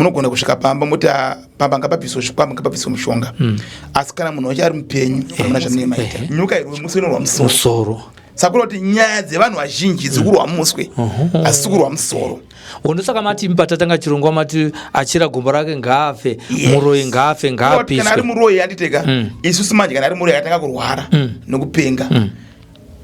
Munogona kusvika pamba moti ah, pamba ngapabviswe zvikwambo, ngapabviswe mushonga. Asi kana munhu wacho ari mupenyu, hamuna zvamunenge maita. Nyoka irwe muswe inorwa musoro. Musoro. Saka kureva kuti nyaya dzevanhu vazhinji dziri kurwa muswe, asi kurwa musoro. Ndosaka mati patatanga chirongwa mati achira gombo rake ngaafe. Muroyi ngaafe. Kureva kuti kana ari Ngaapiswe. Muroyi anditeka isusu manje, kana ari muroyi akatanga kurwara nokupenga,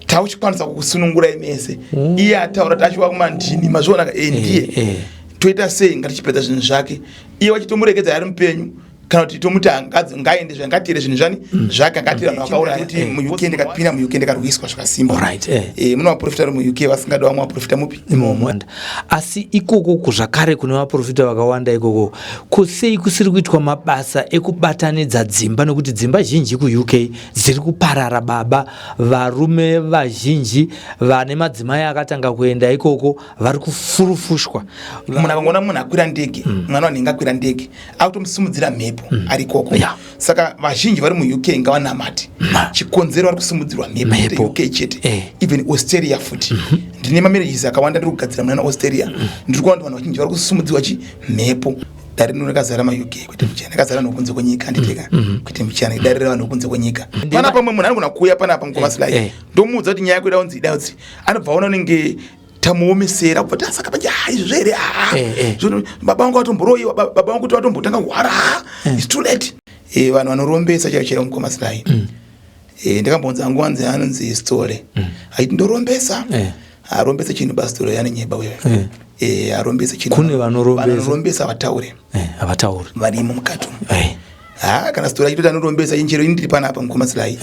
tauchikwanisa kukusunungurai mese. Iye ataura kuti achiwa kumandini, mazviona ka? Ndiye toita sei? Ngatichipedza zvinhu zvake, iye wachitomuregedza ari mupenyu, kana kuti tomuti ngaende, zvangatire zvinhu zvani zvake, angatire vanhu vakauraya. Kuti muUK ndikapinda muUK ndikarwiswa zvakasimba. Mune vaprofita vari muUK vasingadi vamwe vaprofita mupi? Imomo. Asi ikoko kuzvakare kune vaprofita vakawanda ikoko, kusei kusiri kuitwa mabasa ekubatanidza dzimba? Nekuti dzimba zhinji kuUK dziri kuparara baba. Varume vazhinji vane madzimai akatanga kuenda ikoko vari kufurufushwa. Munhu akangoona munhu akwira ndege, mwana wanenge akwira ndege, akutomusimudzira mhepo ari ikoko. Saka vazhinji vari muUK ngavanamate. Chikonzero vari kusimudzirwa mhepo kwete Mhepo. UK chete, even Australia futi. Ndine mamarriages akawanda ndiri kugadzira munana Australia. Ndiri kuona kuti vanhu vazhinji vari kusimudzirwa chi mhepo. Dare rino rakazara maUK kwete muchana, rakazara vanhu vekunze kwenyika, handiteka kwete muchana, dare revanhu vekunze kwenyika. Panapa mumwe munhu anogona kuuya panapa, mukoma Sly, ndomuudza kuti nyaya yako ida kunzi ida kunzi, anobva aona unenge tamuomesera, kubva ti saka panje ha izvo zvere. Baba vangu vatomboroyiwa, baba vangu kuti vatombotanga kuhwara. It's too late. Vanhu vanorombesa chaivo chaivo, mukoma Sly, ndakambonza nguva nzi anonzi Stole aiti ndorombesa. Arombese chinhu basitole anonyeba uyo. Arombese chinhu. Kune vanorombesa. Vanorombesa vataure. Havatauri. Varimo mukati umu. Ha, kana Stole achitoti anorombesa, inchero ini ndiri panapa, mukoma Sly,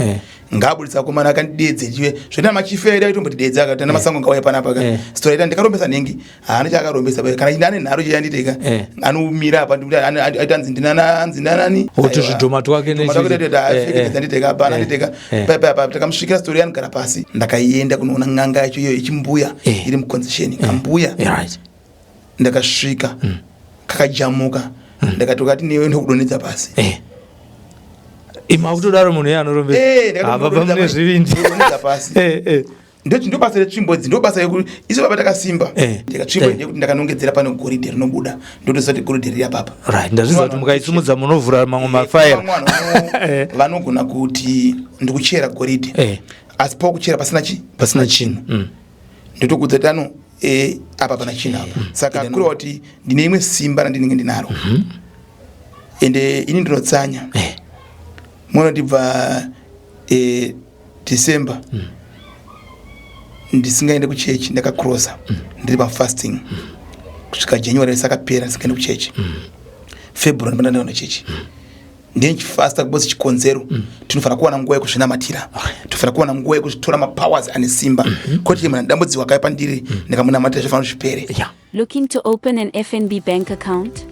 ngaabudisa akomana akandidedze chive zvona machifere aitombotidedza akati ana masango ngauya panapa ka. Stole aita ndikarombesa nhengi, haana chaakarombesa kana ine ane nharo cheyanditeka. Anomira apa ndikuti aita anzi ndinana, anzi ndanani. Oti zvidhoma twake. Nditeka hapana. Nditeka paipa takamusvikira Story anogara pasi. Ndakaienda kunoona n'anga yacho iyoyo ichimbuya iri muconcession kambuya. Ndakasvika kakajamuka, ndakati ukati newe ndokudonhedza pasi. Ima kutodaro munhu iye anorombesa? Ndakati Ah, baba mune zvivindi. Ndokudonhedza pasi. Ndo basa retsvimbo idzi, ndo basa yekuti isu baba takasimba. Ndika tsvimbo ndeyekuti ndakanongedzera pane goridhe rinobuda, ndotoziva kuti goridhe riri apapa. Right, ndazviziva kuti mukaisumudza munovhura mamwe mafaira. Vamwe vanhu vanogona kuti ndikuchera goridhe, asi pakuchera pasina chi Pasina chinhu. Ndotokudza kuti ano apa pana chinhu apa. Saka kureva kuti ndine imwe simba randinenge ndinaro, ende ini ndinotsanya. Muona ndibva December ndisingaende kuchechi, ndakakrosa ndiri pafasting kusvika January rese akapera ndisingaende kuchechi. February ndipanda ndaenda chechi, ndichifasta kubosi. Chikonzero, tinofanira kuwana nguva yekuzvinamatira, tinofanira kuwana nguva yekuzvitora mapowers ane simba, kwete munhu dambudziko akauya pandiri ndikamunamatira zvofanira zvipere. Looking to open an FNB bank account?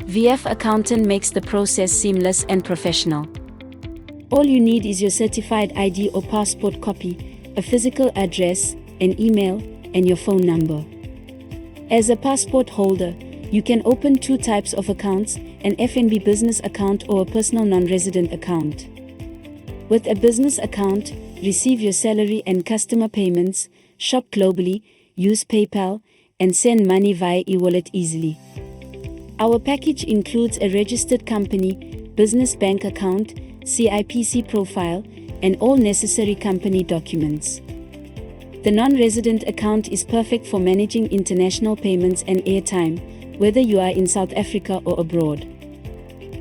VF Accountant makes the process seamless and professional. All you need is your certified ID or passport copy, a physical address, an email, and your phone number. As a passport holder, you can open two types of accounts: an FNB business account or a personal non resident account. With a business account, receive your salary and customer payments, shop globally, use PayPal, and send money via e wallet easily. Our package includes a registered company, business bank account, CIPC profile, and all necessary company documents. The non resident account is perfect for managing international payments and airtime, whether you are in South Africa or abroad.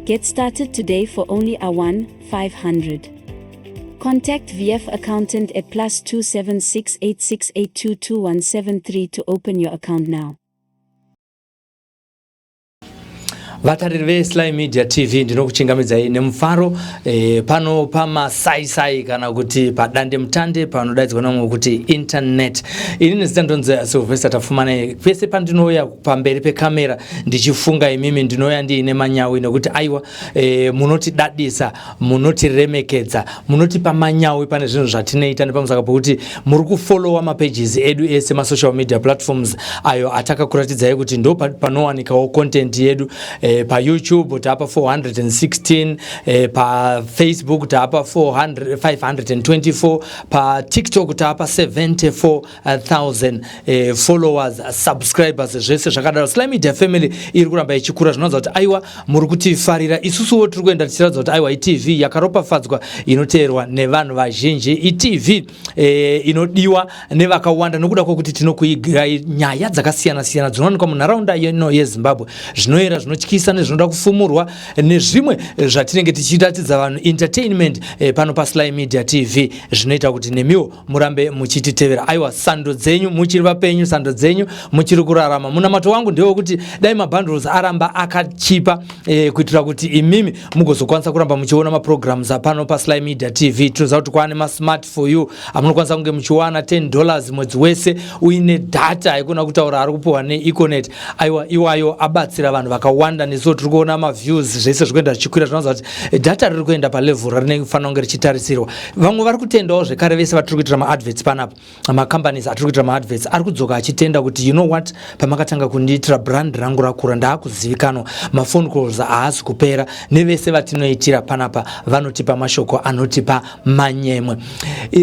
Get started today for only R1 500. Contact VF Accountant at +276 868222173 to open your account now. Vatariri veSly Media TV, ndinokuchingamidzai nemufaro pano pamasaisai kana kuti padande mutande panodaidzwa namwe kuti internet. Ini nezita ndonzi Sylvester Tafumanai. Pese pandinouya pamberi pekamera ndichifunga imimi, ndinouya ndiine manyawi nekuti aiwa, munotidadisa, munotiremekedza, munotipa manyawi pane zvinhu zvatinoita nepamusaka pokuti muri kufollowa mapages edu ese masocial media platforms ayo atakakuratidzai kuti ndo panowanikawo content yedu. PaYouTube tapa 416, paFacebook tapa 400, 524, paTikTok tapa 74,000 followers, subscribers, zvese zvakadaro. Sly Media family iri kuramba ichikura, zvinoratidza kuti aiwa, muri kutifarira. Isusuwo tiri kuenda tichiratidza kuti aiwa, iTV yakaropafadzwa, inoteerwa nevanhu vazhinji, iTV inodiwa nevakawanda, nokuda kwokuti tinokuigirai nyaya dzakasiyana-siyana dzinowanikwa munharaunda ino yeZimbabwe, zvinoera, zvinotyisa nezvinoda kufumurwa, nezvimwe zvatinenge tichiratidza vanhu, entertainment pano paSly Media TV, zvinoita kuti nemiwo murambe muchititevera. Aiwa, sando dzenyu, muchiri vapenyu, sando dzenyu, muchiri kurarama. Munamato wangu ndewekuti dai mabundles aramba akachipa kuitira kuti imimi mugozokwanisa kuramba muchiona maprograms apano paSly Media TV. Tinoziva kuti kwaane masmart for you amunokwanisa kunge muchiwana $10 mwedzi wese uine data, haikona kutaura ari kupiwa neEconet. Aiwa, iwayo abatsira vanhu vakawanda. Nesuwo tiri kuona maviews, zvese zviri kuenda zvichikwira, zvinoratidza kuti data riri kuenda palevel rinofanira kunge richitarisirwa. Vamwe vari kutendawo zvekare, vese vatiri kuitira maadverts panapa, macompanies atiri kuitira maadverts ari kudzoka achitenda kuti, "You know what, pamakatanga kundiitira, brand rangu rakura, ndaakuzivikanwa, maphone calls haasi kupera." Nevese vatinoitira panapa vanotipa mashoko anotipa manyemwe.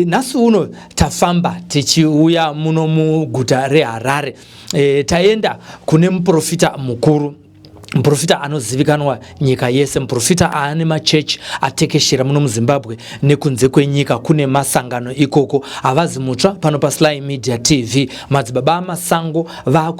Nhasi uno tafamba tichiuya muno muguta reHarare. Taenda kune muprofita mukuru, muprofita anozivikanwa nyika yese, muprofita aane machechi atekeshera muno muZimbabwe nekunze kwenyika, kune masangano ikoko. Havazi mutsva pano paSly Media TV. Madzibaba Amasango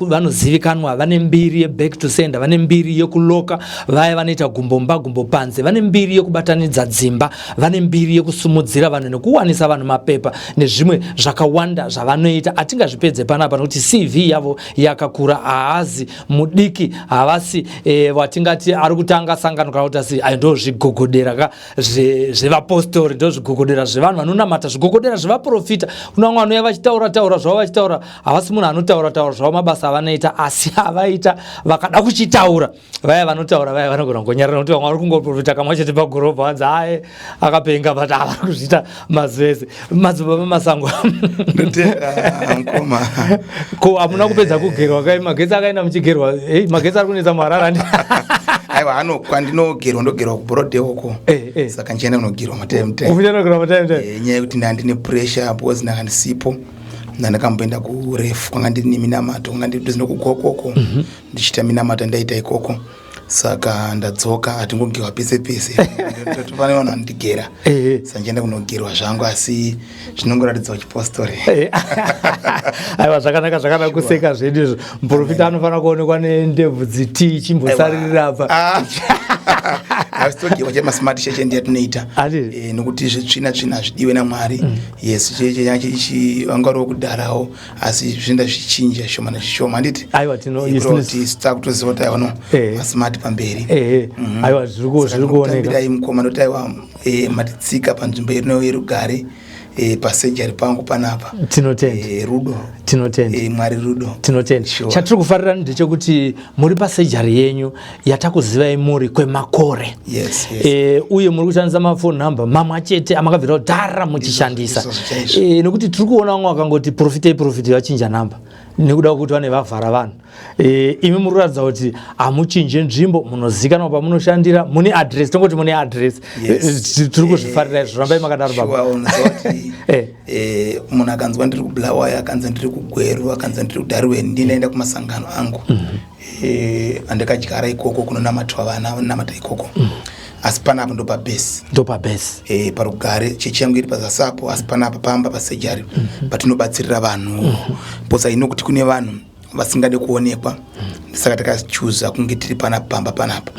vanozivikanwa, vane mbiri yeback to sender, vane mbiri yekuloka vaya vanoita gumbomba gumbo panze, vane mbiri yekubatanidza dzimba, vane mbiri yekusumudzira vanhu nekuwanisa vanhu mapepa nezvimwe zvakawanda zvavanoita. Hatingazvipedze panapa nokuti CV yavo yakakura. Haazi mudiki, havasi watingati ari kutanga sangano kana kuti asi ayo ndo zvigogodera ka zvevapostori, ndo zvigogodera zvevanhu vanonamata, zvigogodera zvevaprofita. Kuna vamwe vanouya vachitaura taura zvavo vachitaura, havasi munhu anotaura taura zvavo. Mabasa avanoita asi avaita vakada kuchitaura, vaya vanotaura vaya vanogona kungonyarara, nokuti vamwe vari kungoprofita kamwe chete pagorobha, vanzi aye akapenga, but havari kuzviita mazuva ese. Madzibaba Masango. Ndotenda, mukoma. Ko hamuna kupedza kugerwa kai? Magetsi akaenda muchigerwa. Ei, magetsi ari kunetsa muHarare. Aiwa, ano kwandinogerwa, ndogerwa kuBorodhe uko. Saka ndichienda kunogerwa matime time. Kunogerwa matime time. Nyaya yekuti ndandine pressure because ndanga ndisipo, ndandakamboenda kurefu, kwanga ndiri neminamato, kwanga ndiri ndizino kugokoko, ndichiita minamato ndaita ikoko. Saka ndadzoka, hatingogerwa pese pese, pane vanhu vanondigera. Saka ndichienda kunogerwa zvangu, asi zvinongoratidza uchipostori. Aiwa, zvakanaka, zvakanaka kuseka zvedu izvo. Muprofita anofanira kuonekwa nendebvu dziti chimbosaririra apa. Asitogerwa chemasmart cheche ndiya tinoita. Ati? Nokuti zvetsvina tsvina hazvidiwe naMwari. Yes, cheche vanga vari kudharawo, asi zvinda zvichinja shoma nezvishoma, handiti? Aiwa, Kureva kuti takutoziva kuti aiwa, no, masmart pamberi. Ehe, aiwa, zviri kuoneka. Tambirai, mukoma, ndoti aiwa, matitsika panzvimbo ino yerugare, pasurgery pangu panapa. Tinotenda. Rudo. Tinotenda. Mwari rudo. Tinotenda. Sure. Chatiri kufarira ndechekuti muri pasurgery yenyu yatakuzivai muri kwemakore. Yes. Uye muri kushandisa mafone number mamwe achete amakabvira kudhara muchishandisa. Izvozvo chaizvo. Nekuti tiri kuona vamwe vakangoti profitei profitei vachinja namba nekuda kwekuti vane vavhara vanhu. Imi muri kuratidza kuti hamuchinje nzvimbo, munozikanwa pamunoshandira, mune address, tongoti mune address. Yes. Tiri kuzvifarira izvo, rambai makadaro, baba. Sure, unoziva kuti munhu akanzwa ndiri kuBulawayo, akanzwa ndiri kuGweru, akanzwa ndiri kuDarwen, ndinaenda kumasangano angu andakadyara ikoko, kunonamatwa vana vanonamata ikoko, asi panapa ndo pabase. Ndopabase. Parugare, chechi yangu iri pazasapo, asi panapa pamba pasurgery patinobatsirira vanhu, because ino kuti kune vanhu vasingade kuonekwa, saka takachuza kunge tiri panapa pamba panapa.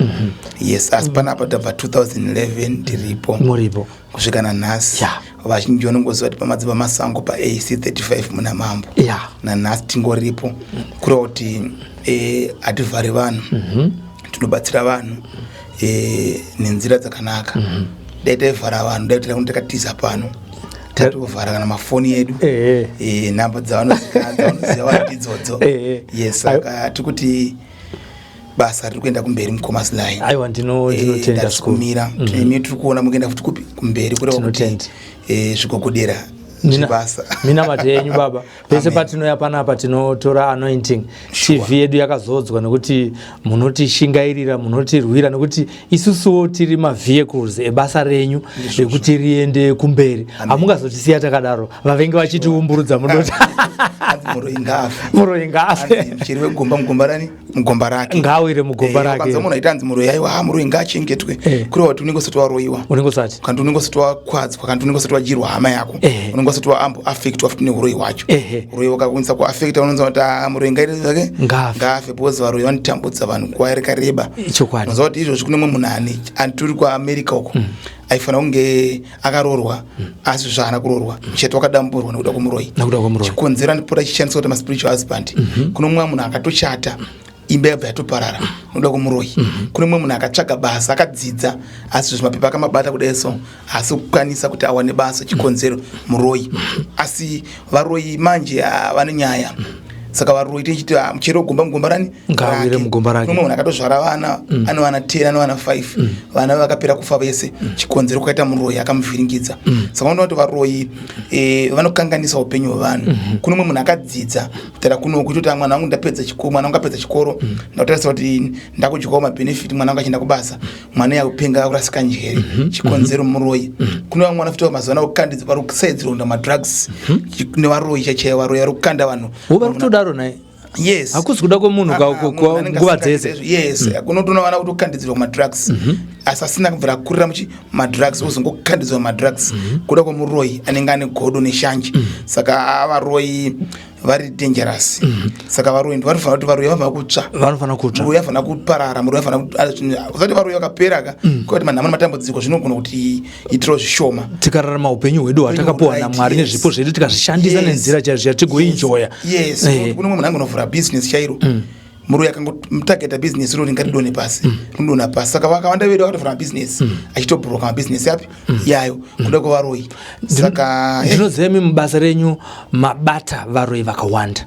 Yes, asi panapa tabva 2011 tiripo. Muripo. Kusvika nanhasi. Vazhinji vanongoziva kuti pamadzibaba Masango paAC 35 muna Mambo. Nanhasi tingoripo, kureva kuti hativhari vanhu, tinobatsira vanhu nenzira dzakanaka. Dai taivhara vanhu, dai takatiza pano, tatovhara kana mafoni edu. Nhamba dzavanoziva vanhu idzodzo. Yes, saka tiri kuti basa riri kuenda kumberi, mukoma Sly. Aiwa, ndinotenda zvikuru. Kumira imi tiri kuona mukuenda futi kupi? Kumberi, kureva kuti Tinotenda. Zvigogodera. Zvebasa. Minamato yenyu baba. Pese Amen. patinoya panapa tinotora anointing. TV yedu yakazodzwa nekuti munotishingairira, munotirwira nekuti isusuwo tiri mavehicles ebasa renyu rekuti riende kumberi. Hamungazotisiya takadaro. Vavengi vachitiumburudza munoti Hanzi muroyi ngaafe. Muroyi ngaafe. Hanzi mucheri wegomba mugomba rani? Mugomba rake. Ngaawire mugomba rake. Ukanzwa munhu aita hanzi muroyi, aiwa, ah, muroyi ngaachengetwe. Kureva kuti unenge usati waroyiwa. Unenge usati. Kana unenge usati wakwadzwa, kana unenge usati wadyirwa hama yako. Unenge usati waambo affectwa futi nehuroyi hwacho. Uroyi hwakakunisa kuaffecta, unonzwa kuti ah, muroyi ngaite zvake. Ngaafe. Ngaafe because varoyi vanotambudza vanhu nguva yakareba. Chokwadi. Unonzwa kuti izvozvi kune mumwe munhu ani anditori kuAmerica uko. Aifanira kunge akaroorwa asi zvaana kuroorwa, muchato wakadamburwa nekuda kwemuroyi. Nekuda kwemuroyi. Chikonzero andipota chichishandiswa kuti maspiritual husband. Kune mumwe munhu akatochata, imba yabva yatoparara nokuda kwemuroyi. Kune mumwe munhu akatsvaga basa, akadzidza, asi zvimapepa akamabata kudai so haasi kukwanisa kuti awane basa, chikonzero muroyi. Asi varoyi manje ah, vane nyaya. Saka varoyi tichiti ah, muchero wegomba mugomba rani? Ngaawire Rake. mugomba rake. Kune mumwe munhu akatozvara vana, ane vana 10, ane vana 5, vana vakapera kufa vese, chikonzero kwakaita muroyi akamuvhiringidza. Saka unoona kuti varoyi vanokanganisa upenyu hwevanhu. Kune mumwe munhu akadzidza kutaura kuno kuitoti mwana wangu ndapedza chikoro, mwana wangu apedza chikoro, ndakutarisa kuti ndakudyawo mabenefit, mwana wangu achienda kubasa, mwana yakupenga, akurasika njere, chikonzero muroyi. Kune vamwe vana futi mazuva ano vari kusaidzirwa madrugs nevaroyi chachaivo, varoyi vari kukanda vanhu. Wo vari kutodaro naye. Yes. Hakusi kuda kwemunhu Ah, ah, munhu anenge nguva asingazivi dzese. Yes, kunotoona vana kuti kukandidzirwa kumadrugs, asi asina kubvira akurira muchi madrugs, ozongokandidzirwa madrugs kuda kwemuroyi anenge ane godo neshanje. Saka varoyi vari dangerous. Saka varoyi vanofanira kuti varoyi vanofanira kutsva. Vanofanira kutsva. Muroyi anofanira kuparara, muroyi anofanira usati varoyi vakapera ka, kwati manhamo nematambudziko zvinogona kuti itirawo zvishoma. Tikararama upenyu hwedu hwatakapuwa naMwari nezvipo zvedu, tikazvishandisa nenzira chaizvo yatigoenjoya. Yes. Kune mumwe munhu angonovhura business chairo, muroyi akangotageta business iro ringatidonhe pasi, rinodonha pasi. Saka vakawanda vedu vakatovhura mabusiness achitobhuroka mabusiness api yayo kuda kwevaroyi. Saka Ndinoziva imi mubasa renyu mabata varoyi vakawanda,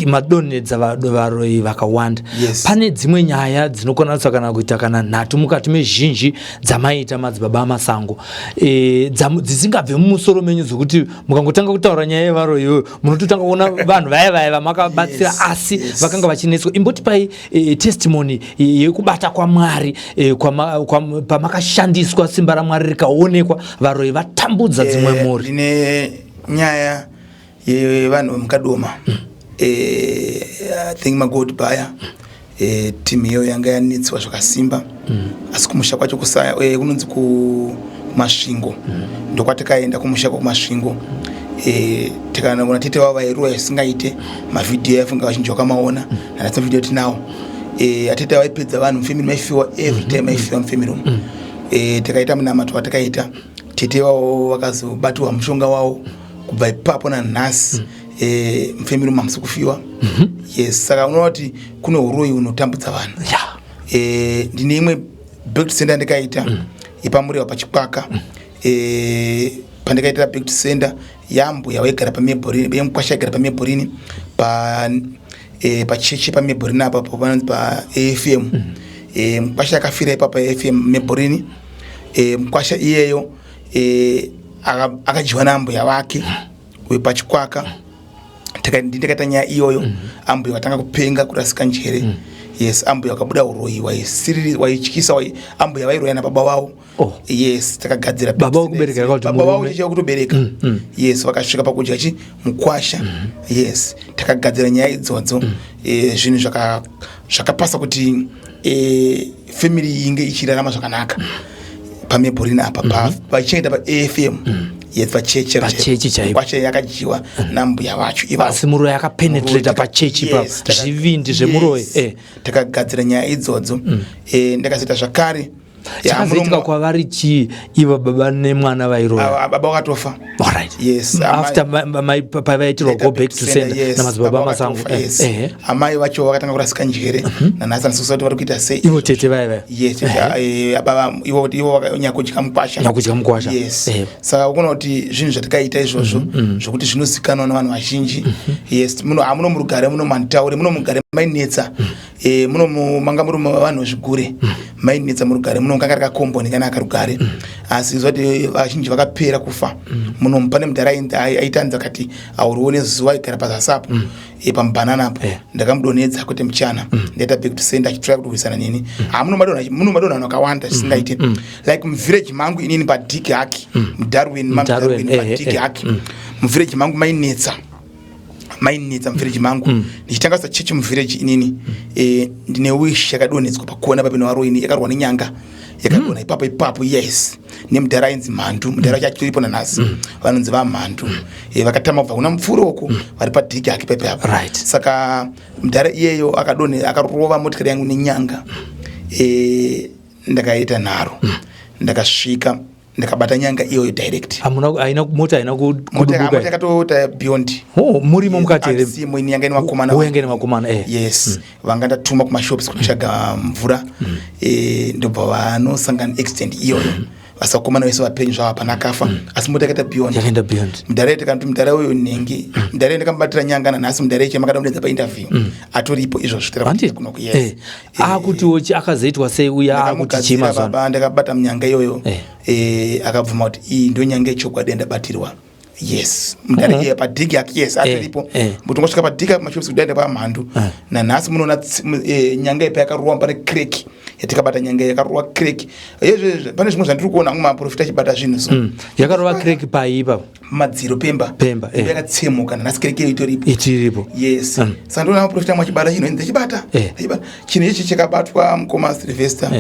madonhedza varoyi vakawanda. Pane dzimwe nyaya dzinokwanisa kana kuita kana nhatu mukati mezhinji dzamaita, madzibaba amasango, dzisingabve mumusoro menyu, dzokuti mukangotanga kutaura nyaya yevaroyi iyoyo munototanga kuona vanhu vaya vaya vamakabatsira asi vakanga vachinetswa. Imbotipai testimony yekubata kwaMwari, pamakashandiswa simba raMwari rikaonekwa, varoyi vatambudza dzimwe mhuri. Ndine nyaya yevanhu vemuKadoma. I think magold baya team iyoyo yanga yanetswa zvakasimba, asi kumusha kwacho kusaya kunonzi kuMasvingo. Ndokwatakaenda kumusha kwakuMasvingo. Tikanaona tete vavo vairoya zvisingaite. Mavhidhiyo aifunga vazhinji vakamaona, nanatsa vhidhiyo tinawo. Atete vaipedza vanhu mufamily, maifiwa every time, maifiwa mufamily umu. Tikaita munamato watakaita, tete vavo vakazobatirwa mushonga wavo. Kubva ipapo nanhasi mufamily umu hamusi kufiwa. Yes, saka unoona kuti kune uroyi hunotambudza vanhu. Ndine imwe back to sender yandikaita yepaMurewa paChikwaka. Pandikaitira back to sender yambuya waigara paMeborini, yemukwasha aigara paMeborini, pa pachechi paMeborini apa panonzi paAFM. Mukwasha akafira ipapo paAFM Meborini. Mukwasha iyeyo akadyiwa naambuya vake wepaChikwaka. Ndakaita nyaya iyoyo, ambuya vatanga kupenga, kurasika njere. Yes, ambuya vakabuda uroyi waisiriri, waityisa. Ambuya vairoya nababa vavo. Yes, takagadzira Baba vokubereka baba vavo murume? Chichava kutobereka. Yes, vakasvika pakudya chi mukwasha. Yes, takagadzira nyaya idzodzo. Zvinhu zvakapasa kuti family inge ichirarama zvakanaka paMeborini apa, vachichengeta paAFM. Yes, pachechi. Pachechi chaipo. Mukwasha yakadyiwa nambuya vacho ivavo. Asi muroyi akapenetrata pachechi ipapo. Yes, Zvivindi zvemuroyi. Yes. Takagadzira nyaya idzodzo. Ndakazoita zvakare. Ya, Chakazoitika kwavari chii ivo baba nemwana vairoya? Ah, baba wakatofa. Alright. Yes, After pavaitirwa go back to sender namadzibaba Baba masango. vakatofa, yes. Amai vacho vakatanga kurasika njere, nanhasi handisi kuti vari kuita sei. Ivo tete vaya vaya? Yes, baba ivo nyakudya mukwasha. Nyakudya mukwasha. Yes. Saka ukuona kuti zvinhu zvatikaita izvozvo zvokuti zvinozikanwa nevanhu vazhinji. Yes, muno hamuno murugare, muno manditaure, muno mugare mainetsa. Muno manga muri vanhu vezvigure. Mainetsa murugare muno, kanga rakakomboni kanaka rugare. Asi zvati vazhinji vakapera kufa muno. Pane mudhara aitanzi akati aurione zuva, aigara pazasi apo, pamubhanana apo. Ndakamudonhedza kwete muchana. Ndaita back to sender achitora kurwisana neni. Ha, muno madonha vanhu akawanda zvisingaite. Like muvillage mangu inini, paDick Haki, muDarwin. MuDarwin, MuDarwin, paDick Haki, muvillage mangu mainetsa, mainetsa muvillage mangu. Ndichitanga sachechi muvillage inini, ndine wish yakadonhedzwa pakona papo nevaroini, yakarwa nenyanga, yakadonha ipapo ipapo. Yes, nemudhara ainzi Mhandu. Mudhara wacho achitoripo nanhasi, vanonzi vaMhandu. Vakatama kubva kuna mupfuri uko, vari paDick Haki pepe apo. Saka mudhara iyeyo akadonhe, akarova motikari yangu nenyanga. Ndakaita nharo, ndakasvika, ndakabata nyanga iyoyo direct. Hamuna, haina mota, haina kudubuka? Mota yakatoita beyond. Oh, murimo mukati here? Simo, ini yanga ine vakomana. Oh, yanga ine vakomana. Yes, vanga ndatuma kumashops kunotsvaga mvura. Ndobva vanosangana accident iyoyo. Vasakomana vese vapenyu zvavo, hapana akafa, asi mota yakaita beyond. Yakaenda beyond. Mudhara tikati mudhara uyu nhengi, mudhara ndakamubatira nyanga nanhasi. Mudhara ichi makada kudedza painterview, atoripo izvozvo. Handi? Kunoku, yes. Akutiwo akazoitwa sei uya akuti Ndakamugadzira, chii mazuvano? Baba, ndakabata munyanga iyoyo. Akabvuma kuti iyi ndo nyanga yechokwadi yandabatirwa. Yes, mudhara iye paDick Haki, yes, atoripo. Mutongosvika paDick Haki mashops kudaenda pamhandu. Nanhasi munoona nyanga ipa yakarowa, pane crack yatikabata, nyanga yakarowa crack. Yezve pane zvimwe zvandiri kuona amwe maprofita achibata zvinhu so. Yakarova crack pai ipapo? Madziro pemba. Pemba, Imba yakatsemuka, nanhasi crack iyo itoripo. Ichiripo. Yes. Saka ndoona maprofita amwe achibata chinhu, ndichibata. Achibata chinhu ichi chakabatwa, mukoma Sylvester.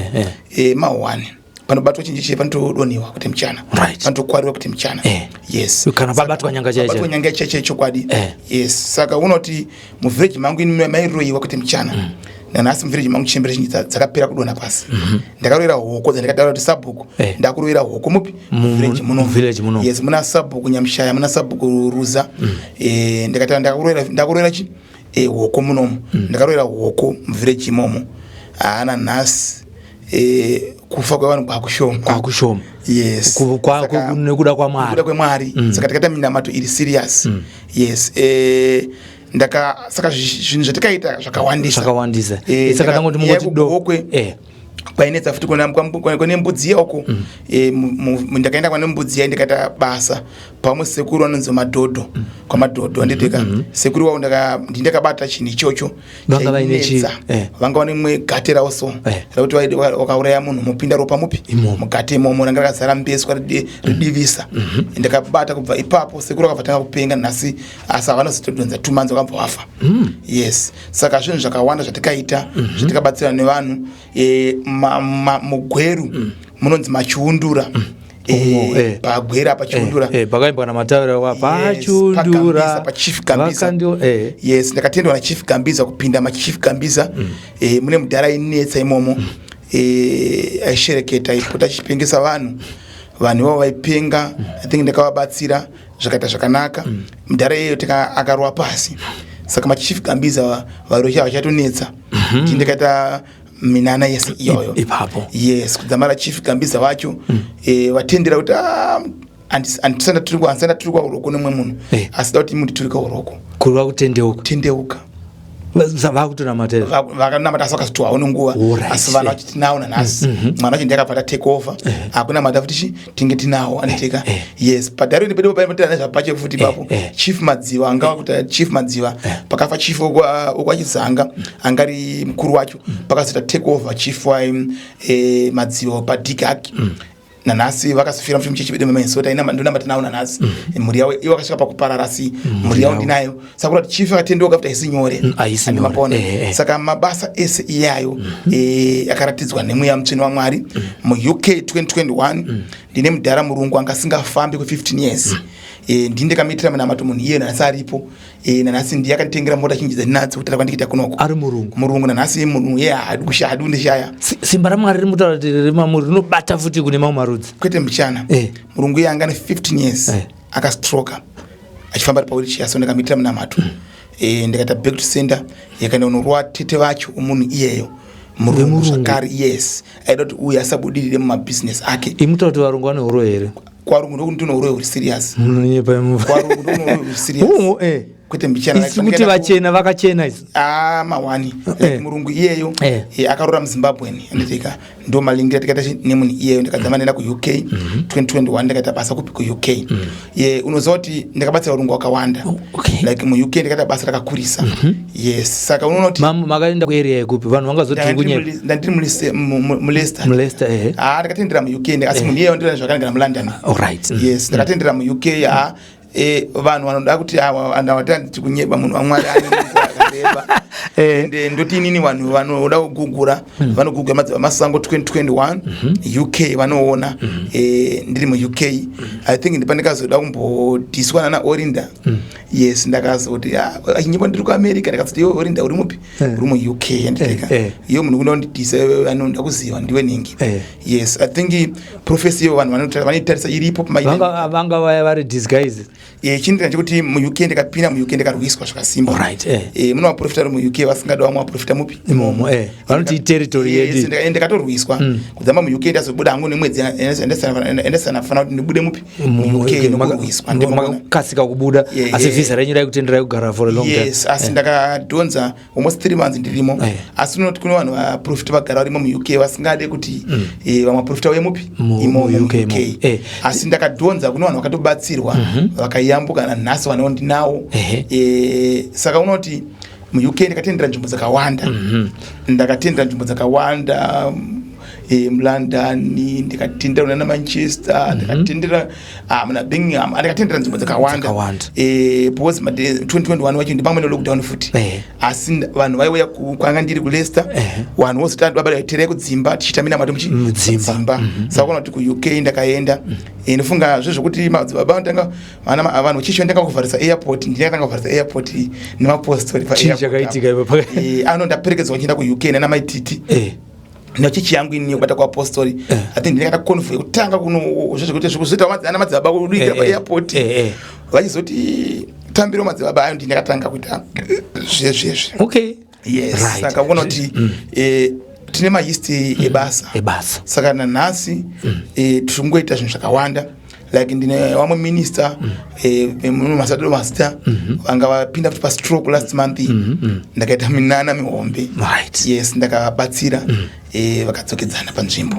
Ma1 panobatwa chinhu ichi panotodonhiwa kuti muchana. Panotokwariwa kuti muchana. Yes. Kana pabatwa nyanga chaicho. Pabatwa nyanga chaicho chokwadi. Yes, saka unoti muvillage mangu ini mairoyiwa kuti muchana. Nanhasi muvillage mangu chembere zhinji dzakapera kudonha pasi. Ndakaroyera hoko dzandikataura kuti sabhuku, ndakuroyera hoko mupi? Muvillage muno. Muvillage muno. Yes, muna sabhuku Nyamushaya, muna sabhuku Ruza. Ndakataura ndakuroyera chi hoko munomu. Ndakaroyera hoko muvillage imomo. Haana nhasi, kufa kwevanhu kwakushoma. Kwakushoma. Yes. Nekuda kwaMwari. Nekuda kwemwari. Saka takaita minamato iri serious. Yes, ndaka saka zvinhu zvatikaita zvakawandisa. Zvakawandisa. Saka tangoti mungoti do Gokwe kwainetsa futi, kune mbudzi uko. Ndakaenda kwane mbudzi iya, ndikaita basa pamwe sekuru anonzi Madhodho, kwaMadhodho, handiteka sekuru wavo. Ndakabata chinhu ichocho. Vanga vaine chainetsa. Vanga vane imwe gate ravo so rekuti wakauraya munhu, mupinda ropa mupi? Imomo. Mugate imomo ranga rakazara mbeswa ridivisa. Ndakabata kubva ipapo, sekuru vakabva tanga kupenga nhasi, asi havana kuzotodonza 2 months, vakabva vafa. Yes, saka zvinhu zvakawanda zvatikaita, zvatikabatsira nevanhu. Mugweru munonzi Machiundura. Umo, Pagwera paChiundura. Pakaimbwa namatavira wa Yes, paChiundura. paGambiza, paChief Gambiza. Yes, ndakatendwa naChief Gambiza, kupinda maChief Gambiza. Mune mudhara ainetsa imomo, aishereketa, aipota achipengesa vanhu. Vanhu ivavo vaipenga, I think ndakavabatsira zvakaita zvakanaka. Mudhara iyeyo akarwa pasi. Saka maChief Gambiza varocha vachatonetsa. Ndikaita minana yese iyoyo Ipapo. Yes, kudzamara Chief Gambiza wacho vatendera kuti, "Ah, handisanda turikwa uroko nemumwe munhu, asi da kuti munditurika uroko." Kureva kutendeuka. Tendeuka. Vakutonamata here? Vakanamata, asi vakazoti nenguva. Asi vanhu vachiti tinawo nanhasi. Mwana wacho ndiye akabva take over, akunamata futi chi tinge tinawo anoteka. Yes, paDarwin pedu paimotera nezvapache futi ipapo. Chief Madziva anga kuti Chief Madziva, pakafa chief wokwaChizanga angari mukuru wacho, pakazoita take over chief wa Madziva paDick Haki. Nanhasi vakasifira muchimu chedu meMinnesota, ndonamba tinawo nanhasi. Mhuri yavo ivo vakasvika pakuparara, asi mhuri yavo ndinayo. Saka kuti chief akatendeuka futi haisi nyore. Haisi nyore. Mapona. Saka mabasa ese iyayo akaratidzwa nemweya mutsvene waMwari. MuUK 2021 ndine mudhara murungu anga asingafambi kwe15 years. Ndini ndakamuitira munamato munhu iye, nanhasi aripo. Nanhasi ndiye akanditengera mota zhinji dzandinadzo kutara kwandikuita kunoko. Ari murungu? Murungu nanhasi munhu iye haadi kushaya, haadi kundishaya. Simba raMwari riri mutaura kuti riri mamuri rinobata futi kune mamwe marudzi. Kwete muchana. Murungu iye anga ane 15 years akastroka, achifamba ari pawheelchair. So ndakamuitira munamato, ndikaita back to sender, yakaenda kunorwa tete vacho munhu iyeyo murungu. Vemurungu. Zvakare, yes, aida kuti uyu asabudirire mumabhizinesi ake. Imutaura kuti varungu vane huro here? Kwarungu ndokuti ndine uroyi huri serious. Munonyepa imu. Kwarungu ndokune uroyi huri serious. Umo. Kwete mbichana. Isu kuti vachena vakachena isu. Ah, mawani. Like murungu iyeyo akarora muZimbabwen, anditika ndo malingira tikaita nemunhu iyeyo. Ndakadzama ndaenda kuUK 2021. Ndakaita basa kupi? KuUK. Ye, unoziva kuti ndakabatsira varungu vakawanda. Like muUK ndakaita basa rakakurisa, yes. Saka unoona kuti Makaenda kuarea yekupi? Vanhu vangazoti tiri kunyepa. Ndandiri muLeicester. MuLeicester, ehe. Ah, ndakatendera muUK, asi munhu iyeyo ndira zvakanagara muLondon. Alright. Yes, ndakatendera muUK. Ha, vanhu vanoda kuti andawatanditi kunyeba, munhu waMwari ane nguva yakareba. Ende ndoti inini vanhu vanoda kugugura, vanogugura Madzibaba Masango 2021 UK, vanoona. Ndiri muUK. I think ndipandikazoda kumbodhiswa nana Orinda. Yes, ndakazoti, "Ah, achinyeba, ndiri kuAmerica." Ndakazoti, "Iwe Orinda, uri mupi?" "Uri muUK." Anditeka iyo munhu kuda kundidhisa, anoda kuziva ndiwe ningi. Yes, I think prophecy iyo vanhu vanoitarisa iripo. Vanga vaya vari disguise. Chindira chekuti muUK ndikapinda muUK ndikarwiswa zvakasimba. Mune vaprofita vari muUK vasingada vamwe vaprofita mupi? Imomo, vanoti iterritory Yes, yedu. Ndakatorwiswa kudzamba muUK. Ndazobuda hangu nemwedzi endesana fanira kuti ndibude mupi? MuUK, nokurwiswa. Ndinoona. Makasika kubuda, asi vhisa renyu raikutenderai kugara for a long time? Yes, asi ndakadhonza almost 3 months ndirimo. Asi unoti kune vanhu vaprofita vagara varimo muUK vasingade kuti vamwe vaprofita uye mupi? Imomo muUK muUK. imomo. Asi ndakadhonza, kune vanhu vakatobatsirwa, vakayambuka, nanhasi vanawo ndinawo. Saka unoti muUK ndakatendera nzvimbo dzakawanda, ndakatendera nzvimbo dzakawanda, muLondon ndikatendera, munana Manchester ndikatendera, muna Birmingham ndikatendera, nzvimbo dzakawanda. Dzakawanda. Because 2021 wacho ndipamwe nelockdown futi. Asi vanhu vaiuya kwanga ndiri kuLeicester, vanhu vozoti babaterai kudzimba, tichiita minamato Mudzimba. Mudzimba. Saka kuona kuti kuUK ndakaenda. Ndofunga zvezvokuti madzibaba vanotanga vanhu vachichi vandanga kuvharisa airport, ndinakatanga kuvharisa airport nemapostori. Chii chakaitika ipapo? Ano ndaperekedzwa nchienda kuUK nana Maititi nechechi yangu ini yekubata kuapostori. I think ndinakaita convoy yekutanga kuno zvezvekuti zvekuzoita ana madzibaba kudikira paairport, vachizoti tambiro madzibaba ayo. Ndinakatanga kuita zvezvezvi. Yes. Saka kuona kuti tine mahistory ebasa. Ebasa. Saka nanhasi tiri kungoita zvinhu zvakawanda. Like ndine vamwe minister, masadoro mazita, vanga vapinda futi pastroke last month. Ndakaita minana mihombe. Yes, ndakabatsira, vakadzokedzana panzvimbo.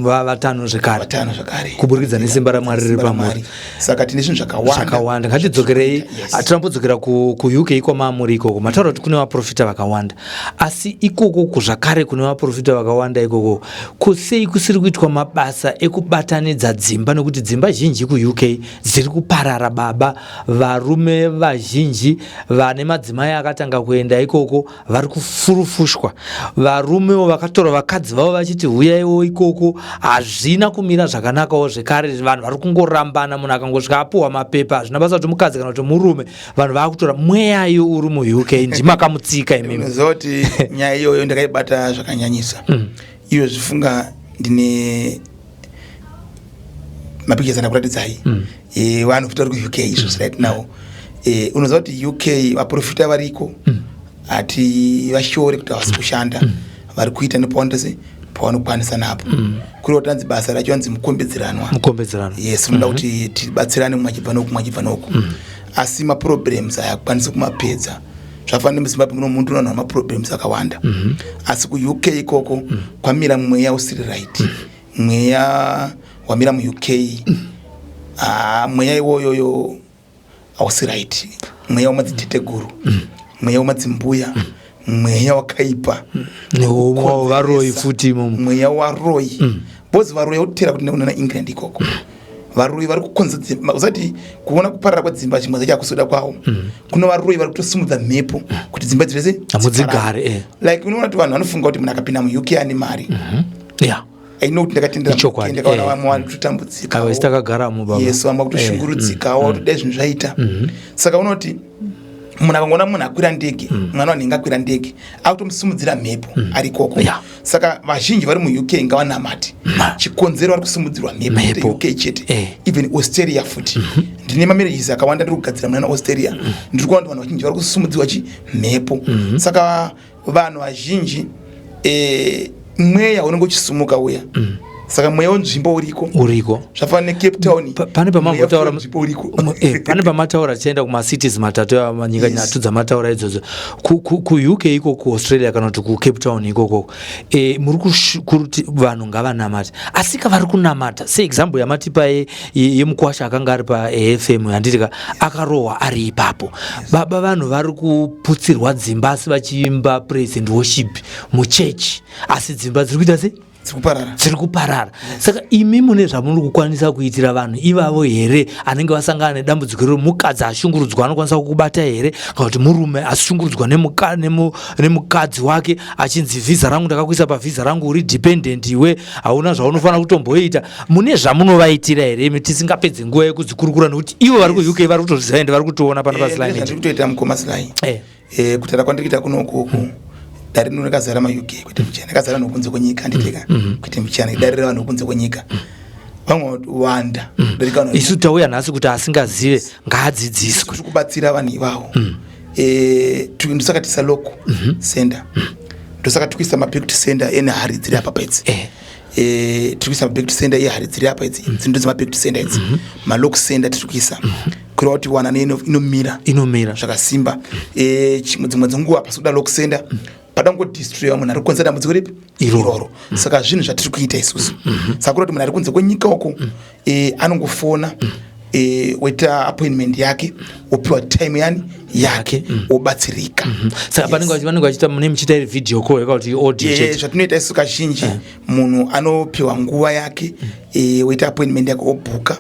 Vatano zvekare. Vatano zvakare. Kuburikidza nesimba raMwari riri Simba pamuri. raMwari. Saka tine zvinhu zvakawanda. Zvakawanda. Ngatidzokerei. Tirambodzokera kuUK kwamamuri ikoko. Mataura kuti kune vaprofita vakawanda, asi ikoko kuzvakare kune vaprofita vakawanda ikoko, kusei kusiri kuitwa mabasa ekubatanidza dzimba? Nekuti dzimba zhinji kuUK dziri kuparara baba. Varume vazhinji vane madzimai akatanga kuenda ikoko vari kufurufushwa. Varumewo vakatora vakadzi vavo vachiti huyaiwo ikoko, hazvina kumira zvakanakawo zvekare. Vanhu vari kungorambana. Munhu akangosvika apuhwa mapepa, hazvina basa kuti mukadzi kana kuti murume, vanhu vaakutora. Mweyayo uri muUK ndimakamutsika imimi. Unoziva kuti nyaya iyoyo ndakaibata zvakanyanyisa. Iyo zvifunga ndine mapictures andakuratidzai, vanhu futi vari kuUK izvozvo right now. Unoziva kuti UK vaprofita variko, hati vashore kuti havasi kushanda. Vari kuita nepawandose pavanokwanisa napo. Kuri kuti anzi basa racho anzi mukombedziranwa. Mukombedziranwa. Yes, unoda kuti tibatsirane, mumwe achibva noku, mumwe achibva noku, asi maproblems hayakwanisi kumapedza. Zvafanira muZimbabwe muno muntu unowanhu maproblems akawanda, asi kuUK ikoko kwamira mweya usiri right. Mweya wamira muUK, ah, mweya iwoyoyo hausi right. Mweya wemadziteteguru, mweya wemadzimbuya, mweya wakaipa. Neumwe varoyi futi imomo. Mweya waroyi, because varoyi vakutera kuti nekunana England ikoko varoyi vari kukonza dzimba. Usati kuona kuparara kwedzimba chimwe zacho hakusoda kwavo. Kuno varoyi vari kutosimudza mhepo kuti dzimba dzirese Hamudzigare, eh. Like unoona kuti vanhu vanofunga kuti munhu akapinda muUK ane mari. Aino kuti ndakatendera Ichokwadi, ndakaona vamwe vari kutotambudzika. Aiwa, isi takagaramo baba. Yes, vamwe vakutoshungurudzikawo, kutodai zvinhu zvaita. Saka unoti munhu akangoona munhu akwira ndege, mwana wanenge akwira ndege, akutomusimudzira mhepo ari ikoko. Saka vazhinji vari muUK ngavanamati. Chikonzero vari kusimudzirwa mhepo kwete Mhepo. UK chete, even Australia futi. Ndine mamarriages akawanda ndiri kugadzira munana Australia. Ndiri kuona kuti vanhu vazhinji vari kusimudzirwa chi mhepo. Saka vanhu vazhinji, mweya unenge uchisimuka uya. Saka mweya wenzvimbo uriko. Uriko. Zvafanana neCape Town. Pane pamambotaura eh, pane pamataura tichienda kumacities matatu nyika nhatu dzamataura idzodzo, kuUK iko, kuAustralia kana kuti kuCape Town ikoko, muri kuti vanhu ngavanamate, asi ka vari kunamata, seexample yamatipa yemukwasha akanga ari paAFM, handiti ka, akarohwa ari ipapo. Baba, vanhu vari kuputsirwa dzimba asi vachiimba praise and worship muchechi, asi dzimba dziri kuita sei? Dziri kuparara. Dziri kuparara. Saka imi mune zvamuri kukwanisa kuitira vanhu ivavo here, anenge vasangana nedambudziko iro? Mukadzi ashungurudzwa anokwanisa kukubata here, kana kuti murume ashungurudzwa nemukadzi wake, achinzi, "Vhisa rangu ndakakuisa pavhisa rangu, uri dependent iwe, hauna zvaunofanira kutomboita"? Mune zvamunovaitira here imi, tisingapedze nguva yekudzikurukura, nekuti ivo vari kuUK vari kutozviziva ende vari kutoona pano paSly Media? Zvandiri kutoita, mukoma Sly, kutaura kwandiri kuita kunokuku, dare rino rakazara maUK, kwete muchana, rakazara vanhu kunze kwenyika, handiteka, kwete muchana, dare revanhu kunze kwenyika, vamwe wanda kudarika vanhu. Isu tauya nhasi kuti asingazive ngaadzidziswe. Tiri kubatsira vanhu ivavo. Ndosaka tisa lock sender, ndosaka tiri kuisa maback to sender ene hari dziri apa paidzi. Tiri kuisa maback to sender ehari dziri apa idzi, dzindo dzemaback to sender idzi, malock sender tiri kuisa, kureva kuti wanano inomira. Inomira. Zvakasimba. Dzimwe dzenguva pasi kuda lock sender, pada kungodestroya munhu ari kukonzera dambudziko ripi? Iroro. Saka zvinhu zvatiri kuita isusu, saka kureva kuti munhu ari kunze kwenyika uko anongofona, woita appointment yake, wopiwa time yani yake, wobatsirika. Saka panenge vachiita, mune muchiita iri video call yaka kuti audio chete? Zvatinoita isu kazhinji, munhu anopiwa nguva yake, woita appointment yake, obhuka,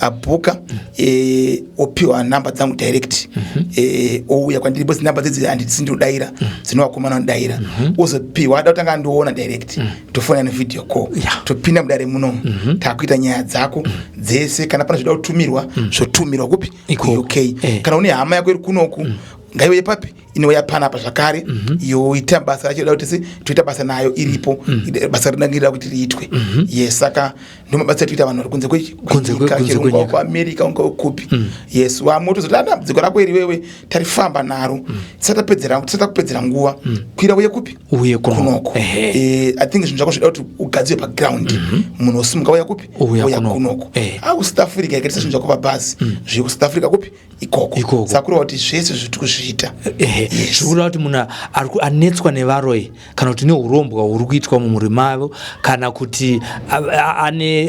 abhuka, opiwa namba dzangu direct, ouya kwandiri, because namba dzidzi handisi ndinodaira, dzinovakomana vanodaira. Ozopiwa, ada kutanga andiona direct, tofona nevideo call, topinda mudare munomu, takuita nyaya dzako dzese. Kana pane zvoda kutumirwa, zvotumirwa kupi? Ikoko. KuUK. Kana une hama yako iri kunoku, ngaiuye papi? Inouya panapa zvakare, yoita basa racho ida kuti se toita basa nayo iripo. Basa rinenge kuti riitwe. Yes, saka ndo mabasa atoita vanhu vari kunze Kunze kwenyika, kunze chero ungava kwenyika. kuAmerica, ungava kupi. Yes, vamwe tozoti dambudziko rako iri wewe tarifamba naro, tisati takupedzera nguva, kwira uye kupi? Uye kunoko. Kunoko. I think zvinhu zvako zvida kuti ugadzire paground, munhu osimuka uya kupi? Uya Uya kunoko. kunoko. KuSouth Africa ikaitisa zvinhu zvako pabhazi, zviri kuSouth Africa kupi ikoko. Ikoko. Saka kureva kuti zvese zviri kuzviita. Yes. Zviri kureva kuti munhu anetswa nevaroyi kana kuti neurombwa huri kuitwa mumhuri mavo, kana kuti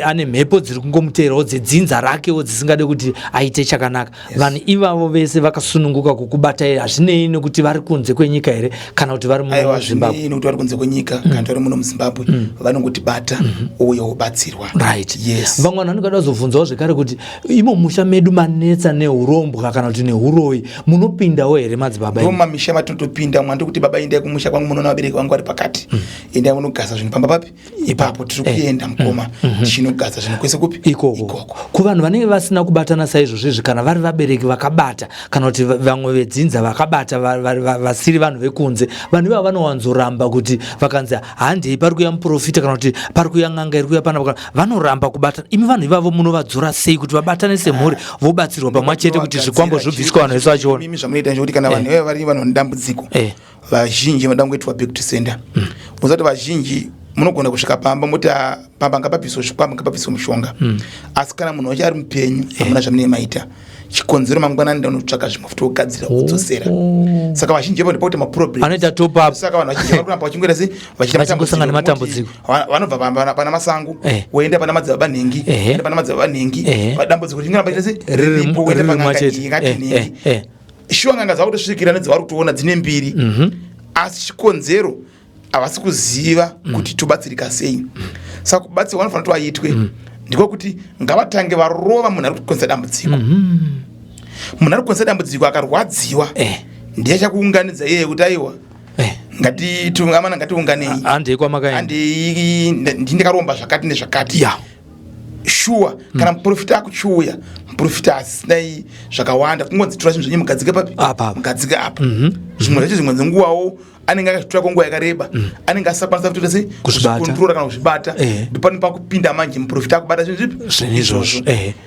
ane mhepo dziri kungomuteerawo dzedzinza rakewo dzisingade kuti aite chakanaka, vanhu ivavo vese vakasununguka kukubata here, hazvinei nekuti vari kunze kwenyika here kana kuti vari Aiwa, muZimbabwe? Zvinei nekuti vari kunze kwenyika kana kuti vari muno muZimbabwe, vanongotibata, ouya wobatsirwa. Right. Yes. Vamwe vanhu vanenge vada kuzobvunzawo zvekare kuti imo musha medu manetsa neurombwa kana kuti neuroyi, munopindawo here, madzibaba Ndo imi? mamisha matinotopinda mwandi kuti, "Baba, endai kumusha kwangu, munoona vabereki vangu vari pakati, endai munogaza zvinhu pamba papi ipapo." Tiri kuenda, mukoma, tichinogaza zvinhu kwese kupi? Ikoko. Kuvanhu vanenge vasina kubatana saizvozvo, kana vari vabereki vakabata kana kuti vamwe vedzinza vakabata, vasiri vanhu vekunze, vanhu ivava vanowanzoramba kuti vakanzi handei, pari kuya muprofita kana kuti pari kuya n'anga iri kuya panapa, vanoramba kubatana. Imi vanhu ivavo munovadzora sei kuti vabatane semhuri, vobatsirwa pamwe chete kuti zvikwambo zvibviswa vanhu vese vachiona? Mimi zvamunoita ndechekuti kana vanhu ivava vari vanhu vane dambudziko, vazhinji vanoda kungoitwa back to sender. Unoziva kuti vazhinji munogona kusvika pamba moti, "Ah, pamba ngapabviswe zvikwambo, ngapabviswe mushonga," asi kana munhu wacho ari mupenyu, hamuna zvamunenge maita. Chikonzero, mangwanani ndanotsvaka zvimwe futi wogadzira kudzosera. Saka vazhinji ivo ndipo maproblem. Anoita top up. Saka vanhu vazhinji vari kuramba vachingoita sei? Vachiita Vachingosangana matambudziko. nematambudziko. Vanobva pana Masango, woenda pana madzibaba nhengi, woenda pana madzibaba nhengi, dambudziko richingoramba richiita sei? Riripo, woenda Riri pan'anga machete. iyi ngati nhengi. Shuwa, n'anga dzakutosvikira nedzavari kutoona dzine mbiri, asi chikonzero havasi kuziva kuti tobatsirika sei. Saka kubatsirwa vanofanira kuti vaitwe ndiko kuti ngavatange varova munhu ari kukonzera dambudziko. Munhu ari kukonzera dambudziko akarwadziwa, ndiye achakuunganidza iyeye kuti, "Aiwa, ngatiamana, ngatiunganei." Handei kwamakaenda. Handei, ndi ndakaromba zvakati nezvakati. Shuwa, kana muprofita akuchiuya, muprofita Muprofita asinai zvakawanda, kungonzi tora zvinhu zvenyu mugadzike papi? Apa, apa. Mugadzike apa. Zvimwe zvacho, zvimwe dzenguvawo anenge akazvitora kwenguva yakareba, anenge asisakwanisa kutoita sei? Kuzvibata. Kuzvikontrora kana kuzvibata. Ndopane pakupinda manje muprofita akubata zvinhu zvipi? Zvinhu izvozvo.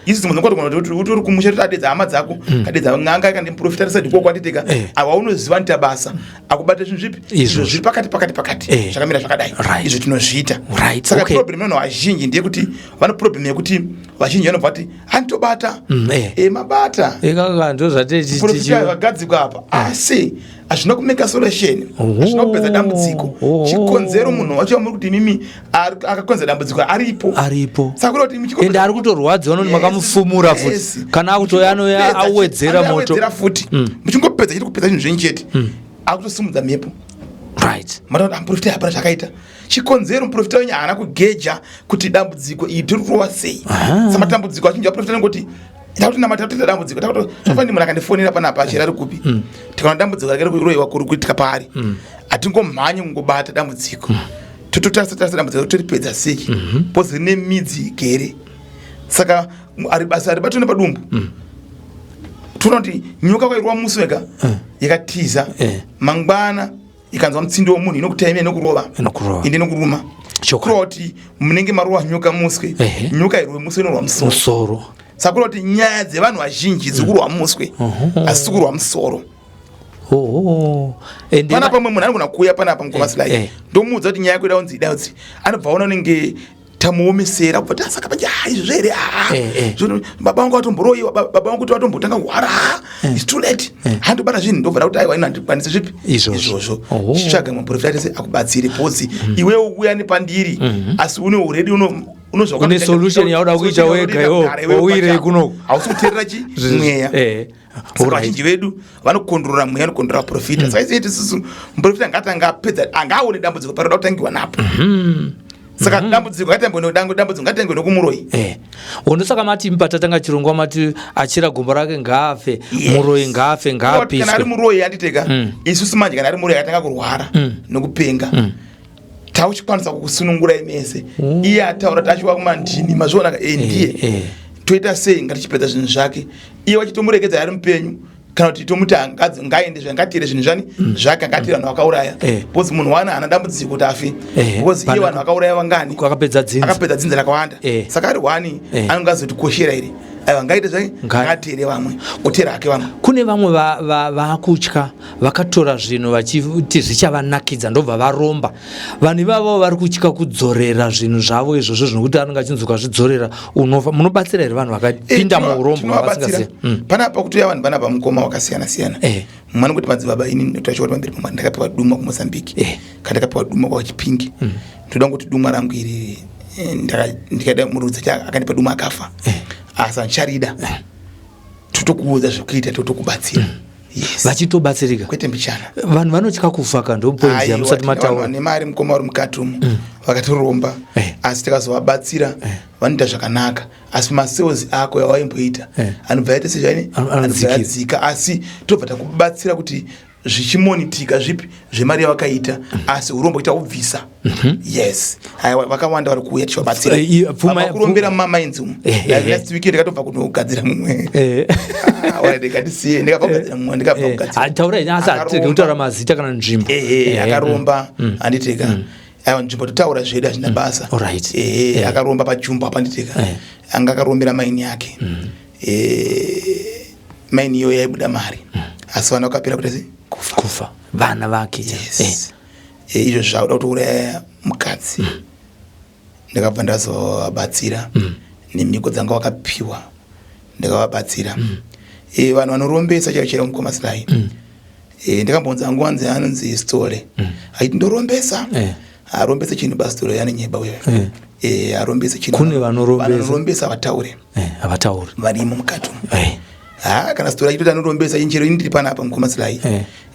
Isi dzimwe dzenguva togona kuti utori kumusha, totadedza hama dzako, kadedza n'anga kana muprofita risati ikoko atiteka. Awa unoziva nita basa akubata zvinhu zvipi? Izvozvo. Izvo zviri pakati pakati pakati, zvakamira zvakadai. Izvo tinozviita. Saka problem yevanhu vazhinji ndeyekuti vane problem yekuti vazhinji vanobva vati handitobata. Mabata. Ikaka ndo zvateti. Profita zvagadzikwa apa, asi hazvina kumeka solution, hazvina kupedza dambudziko. Chikonzero munhu wacho wamuri kuti imimi akakonzera dambudziko aripo. Aripo. Saka kuda kuti Ende ari kutorwadziwa noti makamufumura futi. Kana akutoya anouya awedzera moto. Awedzera futi. Muchingopedza chiri kupedza zvinhu zvenyu chete, akutosimudza mhepo. Mataura kuti muprofita hapana zvakaita. Chikonzero, muprofita wenyu haana kugeja kuti dambudziko iri tiri kurova sei. Samatambudziko achinji vaprofita anongoti takuti namata toita dambudziko, takuti tofanira. Munhu akandifonera panapa achera ari kupi, tikaona dambudziko rake rekuroyiwa kuri kuitika paari, hatingomhanyi kungobata dambudziko. Tototarisa tarisa dambudziko toripedza sei, because rine midzi igere. Saka ari basa haribatwe nepadumbu. Toona kuti nyoka kwairwa musi wega yakatiza, mangwana ikanzwa mutsindo wemunhu inokutaimira, inokurova. Inokurova. Ende inokuruma. Kureva kuti munenge marova nyoka muswe. Nyoka irwe muswe, inorwa musoro. Musoro. Saka kureva kuti nyaya dzevanhu vazhinji dziri kurwa muswe, asi kurwa musoro. Ende Panapa mumwe munhu anogona kuuya panapa, mukoma Sly, ndomuudza kuti nyaya yako ida kunzi ida kunzi, anobva aona unenge tamuomesera, kubva ti saka panje ha izvo here? Zvino baba vangu vatomboroyiwa, baba vangu kuti vatombotanga kuhwara, it's too late, handobata zvinhu. Ndobva ndakuti aiwa, ino handikwanisi zvipi? Izvozvo. Izvozvo. Chitsvaga muprofita tese akubatsire, because iwewe uya nepandiri, asi une already uno unozwa. Une solution yauda kuita wega iwewe, wauirei kunoku? Hausi kuteerera chi mweya. Saka vazhinji vedu vanokondrora mweya, vanokondrora profita. Saka isi isusu muprofita ngatanga apedza, angaone dambudziko paroda kutangiwa napo. Saka dambudziko ngatambe dambudziko ngatangwe nokumuroyi. Ndosaka mati patatanga chirongwa mati achira gombo rake ngaafe. Muroyi ngaafe. Kana ari Ngaapiswe. Muroyi anditeka isusu manje, kana ari muroyi akatanga kurwara nokupenga, tauchikwanisa kukusunungurai mese. Iye ataura kuti achiwa kumandini, mazviona ka? Ndiye toita sei? Ngatichipedza zvinhu zvake, iye wachitomuregedza ari mupenyu, kana kuti tomuti ngaende zve, ngatiire zvinhu zvani zvake, ngatiire vanhu vakauraya. Because munhu wana haana dambudziko kuti afe, because iye vanhu vakauraya vangani? Akapedza dzinza. Akapedza dzinza rakawanda. Saka ari hwani, anonge azotikoshera here? Aiwa, ngaite zvake. Ngatiire vamwe, otera hake vamwe. Kune vamwe vakutya, vakatora zvinhu vachiti zvichavanakidza, ndobva varomba. Vanhu ivavo vari kutya kudzorera zvinhu zvavo izvozvo, zvinokuti anenge achinzi ukazvidzorera unofa. Munobatsira here vanhu vakapinda muurombo? Tinovabatsira. Vasingazivi? Panapa kutoya vanhu panapa, mukoma, wakasiyana siyana. Mumwe anongoti madzibaba, ini ndotaura pamberi pamwari, ndakapiwa dumwa kuMozambique, kana ndakapiwa dumwa kwaChipingi, ndoda ngoti dumwa rangu iri, ndikaida murudzi akandipa dumwa akafa, asi handicharida. Totokuudza zvekuita, totokubatsira, yes. Vachitobatsirika? Kwete mbichana. Vanhu vanotya kufa ka, ndo point Aiwa, yamusati tine vanhu mataura. Vane mari, mukoma, vari mukati umu vakatoromba, asi tikazovabatsira vanoita zvakanaka, asi masales ako yawaimboita anobva yaita sezvaini? Anodzikira. Anobva yadzika, asi tobva takubatsira kuti zvichimonitika zvipi zvemari yavakaita, asi urombo kuita kubvisa. Yes, aiwa, vakawanda vari kuuya tichivabatsira. Pfuma Vakurombera mumamainzi umu. Last week ndakatobva kunogadzira mumwe. Ah, alright, ndikatisiye, ndikabva kugadzira mumwe, ndikabva kugadzira. Ah, taurai, asi hatiri Akaromba. kutaura mazita kana nzvimbo. Ehe, akaromba, handiteka. Aiwa, nzvimbo totaura zvedu, hazvina basa. Ehe, akaromba pajumbo apa, handiteka. Anga akarombera maini yake. Maini iyoyo yaibuda mari, asi vana vakapera kuita sei? Kufa. Kufa vana vake. Yes. Izvo zvakuda kutouraya mukadzi. Ndakabva ndazovabatsira nemhiko dzanga vakapiwa, ndakavabatsira. Vanhu vanorombesa chaivo chaivo, mukoma Sly, ndakambonzi angu anzi anonzi Stole, aiti ndorombesa. Arombese chinhu basitole yanonyeba uyo. Arombese chinhu. Kune vanorombesa. Vanorombesa vataure. Havatauri. Varimo mukati umu. Ha, kana Stole achitoti anorombesa, inchero ini ndiri panapa, mukoma Sly,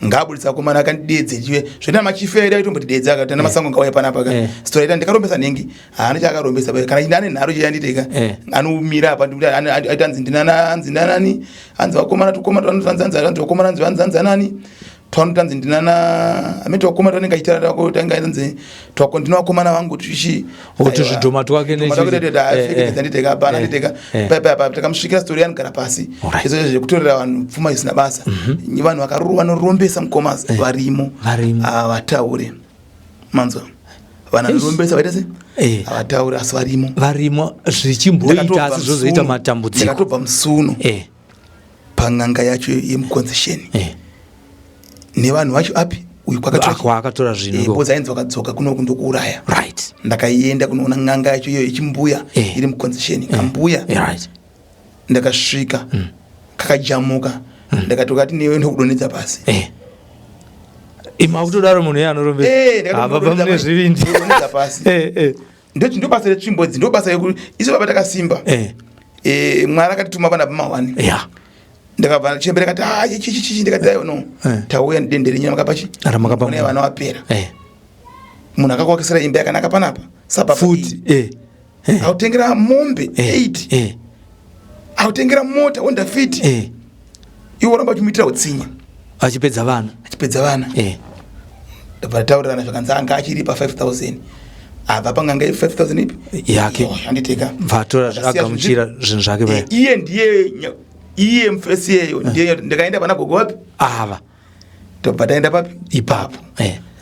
ngaabudisa akomana akandidedze chive zvoita machifere, aitombotidedza akati ana masango ngauya panapa ka. Stole aita ndikarombesa nhengi, haana chaakarombesa ba. Kana ane nharo chiyanditeka, anomira apa ndikuti aita anzi ndinana, anzi ndanani, anzi vakomana tukoma, anzi anzi anzi vakomana, anzi anzi anzi anani. Twanotanzi ndinana amene twakoma twanenge achitaura tanga tanzi twako ndino vakomana vangu tichi Kuti zvidhoma twake nditeka hapana nditeka paya paya takamusvikira story yanogara pasi. Izvo zvekutorera vanhu pfuma isina basa. Vanhu vakaruru vanorombesa mukoma varimo. Varimo. Havataure, manzwa? Vanhu vanorombesa vaita se havataure, asi varimo. Varimo, zvichimboita asi zvozoita matambudziko. Ndakatobva musuno pan'anga yacho yemuconcession nevanhu vacho api uyu kwakatora Kwaakatora zvinhu. Because ainzi vakadzoka kunoku ndokuuraya. Ndakaienda kunoona n'anga yacho iyoyo ichimbuya iri muconcession, kambuya. Ndakasvika kakajamuka, ndakati ukati newe ndokudonhedza pasi. Ima kutodaro munhu iye anorombesa? Ndakati Baba, mune zvivindi. Ndokudonhedza pasi. Ndo basa retsvimbo idzi, ndo basa reku isu baba takasimba. Mwari akatituma pana pamahwani. Ndakabva chembere kati, ah, chichi chichi. Ndikati, aiwa, no. Tauya nedende renyu ramakapachi Ramakapa munhu. Munhu. Vana vapera. Munhu akakuakisira imba yakanaka panapa sababa. Futi Autengera mombe 8, autengera mota Honda Fit. Iwe uramba uchimuitira utsinye. Achipedza vana. Achipedza vana. Ndabva taurirana zvakanzi anga achiripa 5000 abva panganga 5000 ipi Yake. Oh, handiteka. Bvatora Akasiya agamuchira zvinhu zvake paya. Iye ndiye iye mufesi yeyo ndiye ndakaenda pana gogo wapi Ava. Tobva taenda papi? Ipapo.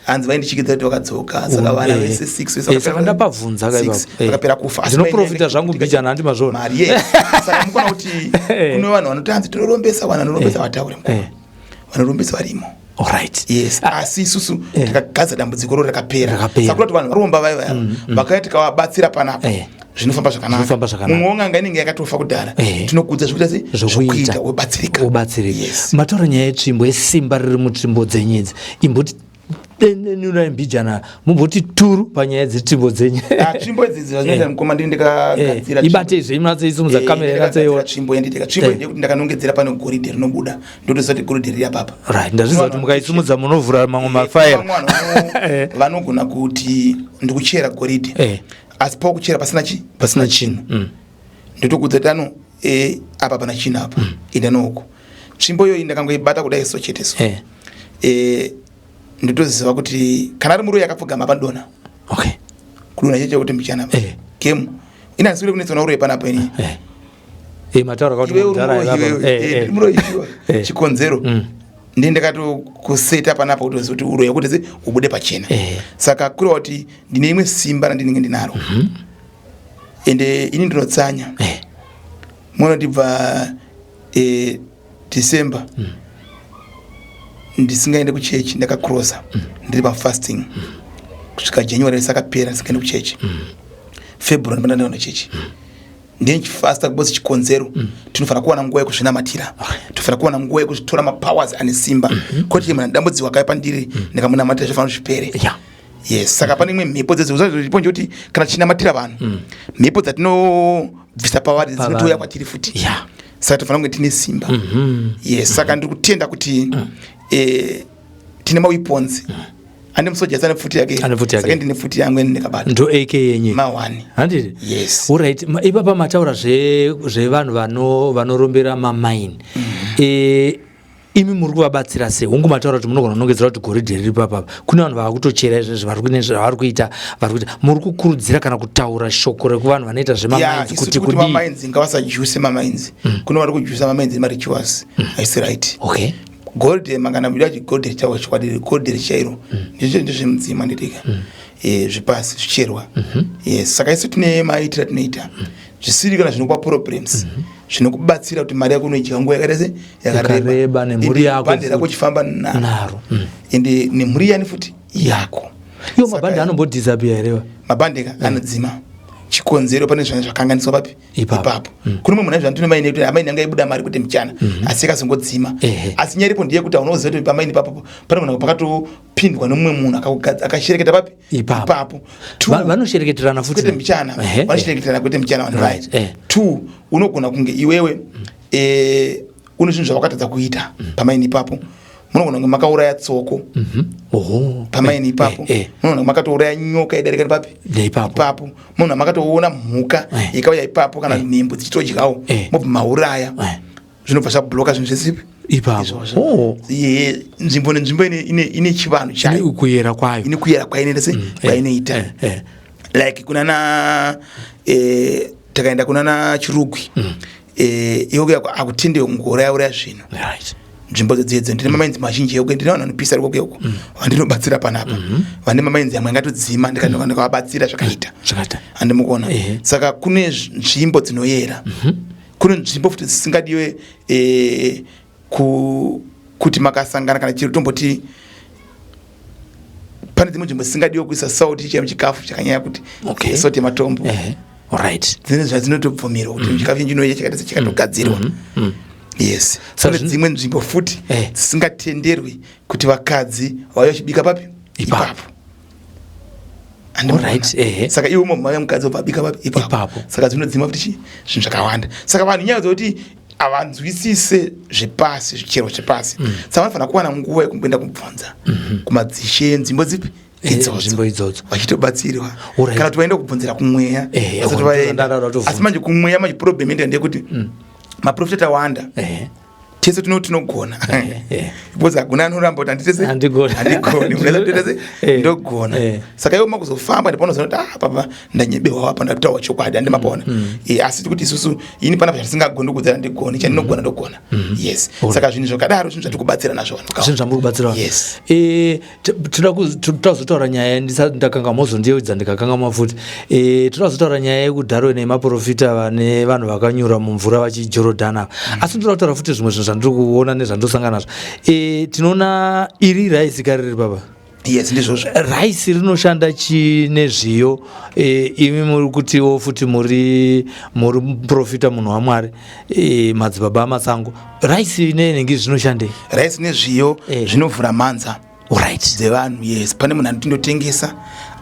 Hanzi vaindichikidza kuti vakadzoka, saka vana vese 6 vese Saka ndapabvunza ka ipapo. Vakapera kufa. Asi Ndinoprofita zvangu mbijana, handi mazvona? Mari ye saka mukona kuti kune vanhu vanoti hanzi tinorombesa, vanhu vanorombesa vataure mukoma. Vanorombesa varimo. Alright. Yes, asi isusu takagadza dambudziko ro rakapera. Rakapera. Saka kuti vanhu varomba vaya vaya vakauya tikavabatsira panapa, zvinofamba Zvinofamba zvakanaka. zvakanaka. Mumwe wong'anga inenge yakatofa kudhara, tinokudza zvekuita sei? Zvokuita. Wobatsirika. Wobatsirika. Yes. Mataura nyaya yetsvimbo, yesimba riri mutsvimbo dzenyu idzi. Imboti denenura mbijana, mumboti turu panyaya dzetsvimbo dzenyu. Ah, tsvimbo idzi zvazvinoita mukoma, ndini ndikagadzira. Ibatei zvenyu, isimudza kamera. Ndakagadzira Inatsoiona. Tsvimbo yanditeka, tsvimbo ndeyekuti ndakanongedzera pane goridhe rinobuda, ndotoziva kuti goridhe riri apapa. Right, ndazviziva kuti mukaisimudza munovhura mamwe mafaira. Vamwe vanhu vanogona kuti ndikuchera goridhe, asi pakuchera pasina chi Pasina chinhu. Ndotokudza kuti ano apa pana chinhu apa, enda nouko. Tsvimbo iyoyi ndakangoibata kudai so chete so, ndotoziva kuti kana ari murume yakapfugama pandona kudonha chete kuti mbichana game ina handisi kunetsana uroyi panapa ini. Mataura kuti Iwe uri mudhara muroyi, ivapa. iwewe. Muroyi iwe. Chikonzero ndiye ndakatokuseta panapa kuti uzive kuti uroyi kuti ubude pachena. Saka kureva kuti ndine imwe simba randinenge ndinaro, ende ini ndinotsanya. Munotibva December ndisingaende kuchechi, ndakakrosa ndiri pafasting kusvika January rese akapera ndisingaende kuchechi. February ndipanda ndaenda chechi, ndiye ndichifasta kubosi. Chikonzero, tinofanira kuwana nguva yekuzvinamatira, tinofanira kuwana nguva yekuzvitora mapowers ane simba, kwete munhu dambudziko akauya pandiri ndikamunamatira zvofanira zvipere. Yes, saka pane imwe mhepo dzezviripo ndekuti kana tichinamatira vanhu, mhepo dzatinobvisa pavari dzinotouya kwatiri futi. Saka tofanira kunge tine simba. Yes, saka ndiri kutenda kuti tine maweapons ane musoja ane pfuti yake. Ane pfuti yake. Saka ndine pfuti yangu ine ndakabata. Ndo AK yenyu. Mawani. Handiti? Yes. Alright, ipapa mataura zvevanhu vanorombera mamaini. Imi muri kuvabatsira sei? Hungu, mataura kuti munogona kunongedzera kuti goridhe riri papapa. Kune vanhu vava kutochera izvezvi, vari kune zvavari kuita, vari kuita. Muri kukurudzira kana kutaura shoko rekuvanhu vanoita zvemamaini isu kuti tiri kuti kudii? Mamines ngavasajuse mamines. Kune vari kujusa mamines nemarituals, haisi right. Gold makana muda kuti gold richitaurwa chokwadi, gold richairo ndizvo ndezvemudzima nditika zvipasi zvicherwa. Yes, saka isu tine maitiro atinoita zvisiri kana zvinokupa problems, zvinokubatsira kuti mari yako unoidya nguva yakaita se Yakareba, nemhuri yako bhande rako futi. uchifamba naro. Naro. Ende nemhuri yani futi yako. Iwo mabhande anombodisappear here? Mabhande ka anodzima. Chikonzero, pane zvanhu zvakanganiswa papi? Ipapo. Ipapo. Kune mumwe munhu aizva maini yekuti amaini anga ibuda mari kuti muchana, asi yakazongodzima. Asi nyaya iripo ndeyekuti haunoziva kuti pamaini ipapo pane munhu pakatopindwa nemumwe munhu akashereketa papi? Ipapo. Ipapo. Two, Vanoshereketerana futi. Kwete mbichana. Vanoshereketerana kwete mbichana vanhu vaya. Two, unogona kunge iwewe une zvinhu zvawakatadza kuita pamaini ipapo. Munogona kunge makauraya tsoko pamaini ipapo. Munogona kunge makatouraya nyoka idarika papi? Neipapo. Ipapo. Munhu makatoona mhuka ikauya ipapo kana nhimbu dzichitodyawo, mobva mauraya, zvinobva zvabloka zvinhu zvesipi. Ipapo. Izvozvo. Oh. Ye, nzvimbo nenzvimbo ine chivanhu chayo. Ine kuyera kwayo. Ine kuyera kwainoita se kwainoita. Like kunana takaenda kunana Chirugwi, iko akutendewe kungouraya uraya zvinhu. Nzvimbo dzedzo ndine mamainzi mazhinji eko, ndine vanhu vanopisa rikoko iko vandinobatsira panapa, vane mamainzi amwe angatodzima, ndikavabatsira zvakaita. Zvakaita. Handimukuona. Saka kune nzvimbo dzinoyera, kune nzvimbo futi dzisingadiwe kuti makasangana kana chiro. Tomboti pane dzimwe nzvimbo dzisingadiwe kuisa sauti chaiyo muchikafu chakanyanya kuti sauti yematombo. Dzine zvadzinotobvumirwa kuti chikafu chinoiya chakaita sechakatogadzirwa, yes. Saka Kune dzimwe nzvimbo futi dzisingatenderwi kuti vakadzi vauya vachibika papi? Ipapo. Ipapo. Handimukuona. Alright, ehe. Saka iwe mumai mukadzi wobva abika papi? Ipapo. Ipapo. Saka dzinodzima futi chi zvinhu zvakawanda. Saka vanhu, inyaya dzekuti havanzwisise zvepasi, zvichero zvepasi, saka vanofanira kuwana nguva yekumboenda kubvunza kumadzishe nzvimbo dzipi? Idzodzo. Nzvimbo idzodzo. Vachitobatsirwa. Kana kuti vaenda kubvunzira kumweya vasati vaenda. Ndada kutobvunza. Asi manje kumweya manje problem enda ndeyekuti maprofita tawanda. Tese tinogona because hakuna anoramba kuti handitese. Handigoni. Handigoni. Ungaza tese ndogona. Saka iwe makuzofamba ndipanozoona kuti, ah, papa ndanyebewa apa, ndataura chokwadi, handimapona. Asi tikuti isusu ini panapa chandisingagoni kudzera ndigoni, chandinogona ndogona, yes. Saka zvinhu zvakadaro zvinhu zvatiri kubatsira nazvo vanhu Zvinhu zvamuri kubatsira vanhu. Yes. Toda toda kuzotaura nyaya ndakanga mozondiyeudza ndikakanganwa futi. Toda kuzotaura nyaya yekudharo nemaprofita vane vanhu vakanyura mumvura vachijorodhana ava. Asi ndoda kutaura futi zvimwe zvinhu zvandiri kuona nezvandosangana nazvo. Tinoona iri raisi kariri baba. Yes, ndizvozvo. Raisi rinoshanda chii nezviyo? Imi muri kutiwo futi muri muprofita, munhu waMwari, madzibaba aMasango. Raisi nenhingi zvinoshandei? Raisi nezviyo zvinovhura mhanza dzevanhu, yes. Pane munhu anditi ndotengesa,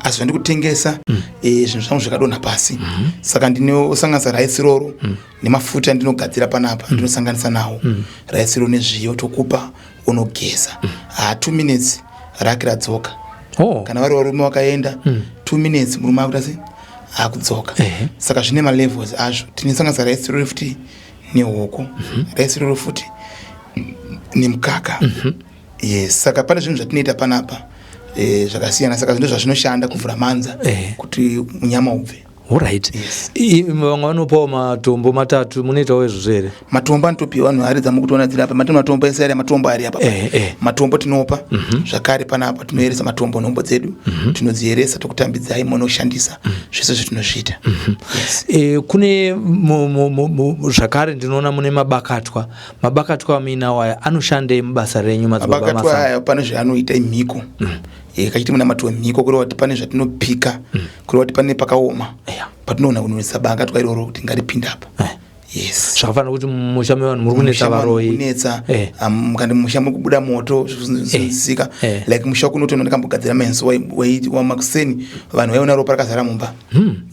asi zvandikutengesa zvinhu zvangu zvakadonha pasi. Saka ndinosanganisa raisi roro nemafuta andinogadzira panapa. Ndinosanganisa nawo raisi roro nezviyo, tokupa, unogeza ha 2 minutes raki radzoka. Kana vari varume vakaenda, 2 minutes murume akuita sei? Akudzoka. Saka zvine malevels azvo. Tinosanganisa raisi roro futi nehuku, raisi roro futi nemukaka, yes. Saka pane zvinhu zvatinoita panapa zvakasiyana. Saka zvinhu zvazvinoshanda kuvhura manza kuti munyama ubve. Alright. Yes. Vamwe vanopawo matombo matatu, munoitawo izvozvo here? Matombo anotopiwa vanhu, hari dzamukutoona dziri apa, matino matombo ese ari matombo ari apa. Matombo tinopa zvakare panapa, tinoeresa matombo, nhombo dzedu tinodzieresa, tokutambidzai munoshandisa. Zvese zvetinozviita, yes. Kune zvakare ndinoona mune mabakatwa. Mabakatwa amuinawo aya anoshandei mubasa renyu, madzibaba Mabakatwa Masango? aya pane zvaanoita, imhiko. Kachiti muna matiwa mhiko, kureva kuti pane zvatinopika, kureva kuti pane pakaoma patinoona kunoisa bakatwa iroro kuti ngaripinde apa. Yes. Zvakafanira kuti mumusha mevanhu muri kunetsa varoyi. Kunetsa, kandi musha muri kubuda moto zvisika. Like musha kunotoona ndakambogadzira menso wamakuseni, vanhu vaiona ropa rakazara mumba.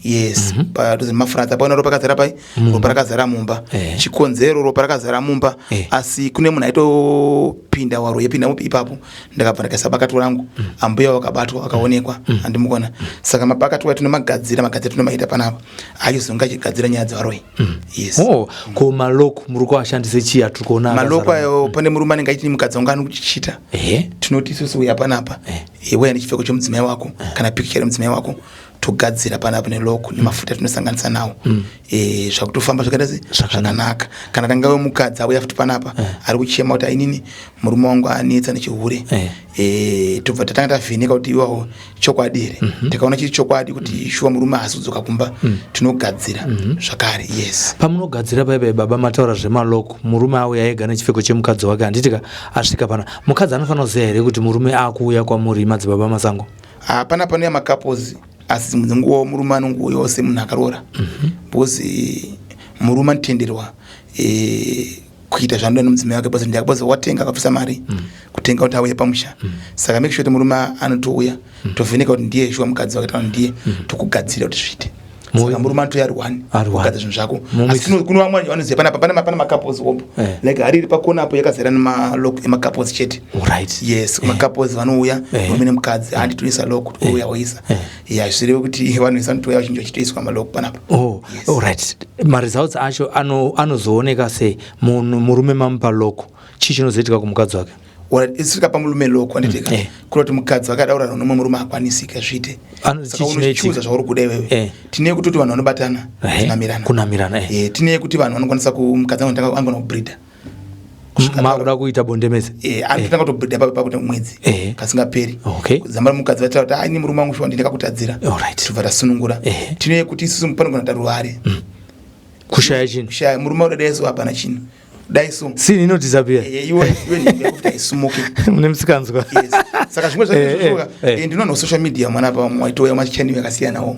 Yes, padhuze nemafurata paona ropa rakazara pai, ropa rakazara mumba. Chikonzero ropa rakazara mumba, asi kune munhu aitopinda, waro yepinda mupi ipapo. Ndakabva ndakaisa bakatwa rangu, ambuya vakabatwa, vakaonekwa, handimukona. Saka mabakatwa tinomagadzira, magadzira tinomaita panapa, achizonga achigadzira nyaya dzevaroyi, yes. Oh, ko maloko muri kuashandise chii atiri kuona Maloko akazara? Ayo pane murume anenge achiti mukadzi wangu anokuchichita. Tinoti isusu uya panapa, uya nechipfeko chomudzimai wako kana pikicha remudzimai wako, togadzira panapa neloko nemafuta tinosanganisa nawo. Zvakutofamba zvakaita se zvakanaka. Kana kangave mukadzi auya futi panapa ari kuchema kuti ainini murume wangu anetsa nechihure, tobva tatanga tavheneka kuti iwawo chokwadi here. Tikaona chiri chokwadi kuti shuwa murume haasi kudzoka kumba, tinogadzira zvakare, yes. Pamunogadzira paipai baba, mataura zvemaloko, murume auya ega nechipfeko chemukadzi wake, handitika? Asvika pana mukadzi anofanira kuziva here kuti murume akuuya kwamuri, madzibaba Masango? Hapana, panouya macouples, asi dzimwe dzenguva murume anongouyawo semunhu akaroora, because murume anotenderwa kuita zvaanoda nemudzimai wake, because because watenga, akabvisa mari kutenga kuti auye pamusha. Saka make sure kuti murume anotouya, tovheneka kuti ndiye shuwa mukadzi wake, kana ndiye, tokugadzira kuti zviite. Saka murume anotouya ari one, Ari one. kugadzira zvinhu zvako. Asi kuno vamwe vanoziva panapa pane macouples ombo. Like hari iri pakona apo yakazara nemalok emacouples chete. Yes, macouples vanouya, murume nemukadzi, handitoisa lock, ouya oisa. Ya, zvireve kuti vanhu vese vanotouya vachinji vachitoiswa malok panapa. Oh, Yes. Alright, maresults acho anozooneka sei? Munhu murume mamupa lock. Chii chinozoitika kumukadzi wake? Isvika pamurume lock, anditika? Kureva kuti mukadzi vakadaura nomumwe murume akwanisika zviite. Saka unochuza zvauri kuda iwewe. Tine kutoti vanhu vanobatana, kunamirana. Kunamirana. Tine kuti vanhu vanokwanisa mukadzi angona kubreeda. Makuda kuita bonde mese. Anotanga kutobreeda papo mwedzi kasingaperi. Zambara mukadzi vataura kuti, "Ai, murume wangu, shuwa ndakakutadzira." Tobva tasunungura. Tine kuti isusu panogona taruware. Kushaya chinhu. Kushaya murume uda daiso, hapana chinhu, daiso. Sini inodisappear. Iwe iwe kuti haisumuke. Mune musikanzwa. Yes. Saka zvimwe zvacho ndinoona social media mwana pa mwaitouya machannel yakasiyanawo.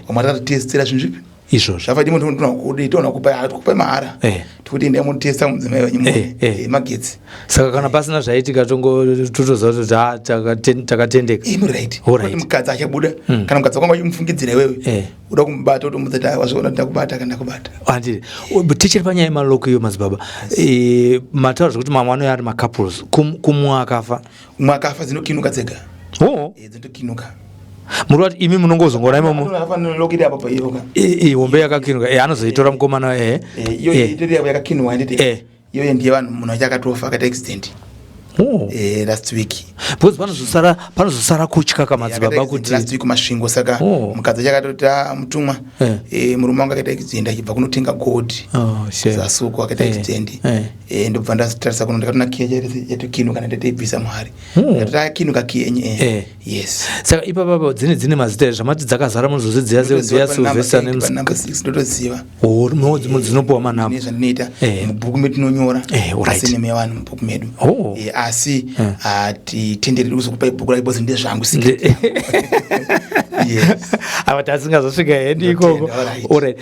Vamwe takatotestera zvinhu zvipi? Izvozvo. Zvafadi munhu toona kupa, kupa mahara. Tikuti endai munotesta mudzimai wenyu magetsi. Saka kana pasina zvaitika, totoziva kuti ha, takatendeka. Imi, right. Kuti mukadzi achabuda, kana mukadzi wako achimufungidzira iwewe uda kumubata, utomudza kuti wazviona, ndakubata kana ndakubata. Handiti tichiri panyaya yemalocks iyo, madzibaba? Mataura zvekuti mamwe anouya ari macouples, kumwe akafa. Umwe akafa dzinokinuka dzega. Dzinotokinuka. Muri kuti imi munongozongora imomo? Lock iri apo paiyoka. Hombe yakakinuka, anozoitora mukomana. Iyo itori yakakinuka, handiti? Iyoyo ndiye vanhu, munhu wacho akatofa, akaita accident. Last week. Because panozosara kutya kamadzibaba kuti Last week Masvingo. Saka mukadzi wacho akatoti, "Ah, mutumwa, murume wangu akaita accident achibva kunotenga gold." Oh, shame. Zasuko akaita accident. Ndobva ndatarisa kuno, ndakatona kiya yatokinuka, ndatoibvisa muhari. Ndakati akinuka kiyenyu. Yes. Saka ipapapa dzine mazita here zvamati dzakazara? Munozozidziya sedziya Sylvester? Number 6 ndotoziva. Dzimwe dzinopiwa manamba. Nezvandinoita mubhuku medu tinonyora. Seneme yevanhu mubhuku medu. Asi hatitendereri kuzokupai bhuku rake because ndezvangu. Yes. Ava tasingazosvika hedu ikoko. Alright.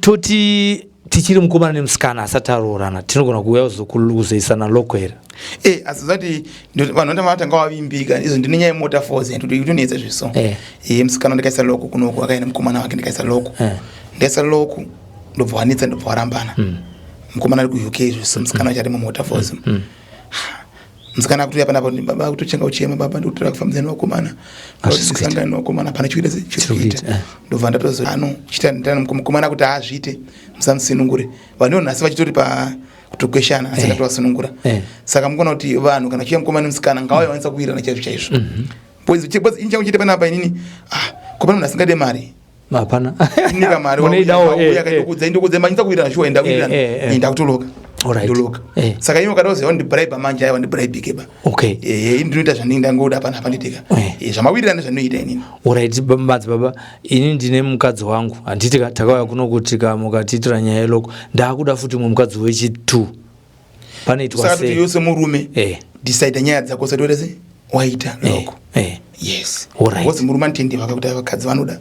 Toti tichiri mukomana nemusikana asati aroorana, tinogona kuuya kuzoisana lock here? Asi zati vanhu vanotanga vatanga vavimbika. Izvo ndine nyaya yeMwaterfalls kutonetsa zviso. Musikana ndikaisa lock kunoku, akaenda mukomana wake, ndikaisa lock. Ndaisa lock, ndobva wanetsa, ndobva warambana. Mukomana ari kuUK zviso, musikana wacho ari muMwaterfalls. Musikana akutoya panapa, baba akutochenga uchema, "Baba, ndikutora kufambidzana nevakomana." Hazvisi kuita. Sangana nevakomana, hapana chikuita se chiri Chiri kuita. kuita. Ndobva ndatozo ano chita ndana mukomana kuti haazviite, musamusunungure. Vanhu nhasi vachitori pa kutokweshana, asi ndatovasunungura. Saka mukuona kuti vanhu kana chiya mukomana nemusikana ngavave vanisa kuwirirana chaizvo chaizvo, because ini changu chite panapa inini, ah, ko pane munhu asingade mari? Hapana. Inika mari. Munoidawo. Ndokudza, ndokudza, manyisa kuwirirana shuwa, ndawirirana. Ndakutoloka. Ndoloka. Saka iwe ukada kuziva ndibribe manje, aiwa, ndibribike ba. Ini ndinoita zvandinenge ndangoda panapa, nditika. Zvamawirirana zvandinoita inini. Alright, madzibaba, ini ndine mukadzi wangu, handiti? Takauya kuno kuti mukatiitira nyaya yelock, ndaakuda futi umwe mukadzi wechi2, panoitwa Saka kuti sei? Iwe semurume decide nyaya dzako usati waita sei, waita lock. Yes. Because murume anotendewa kuti vakadzi vanoda.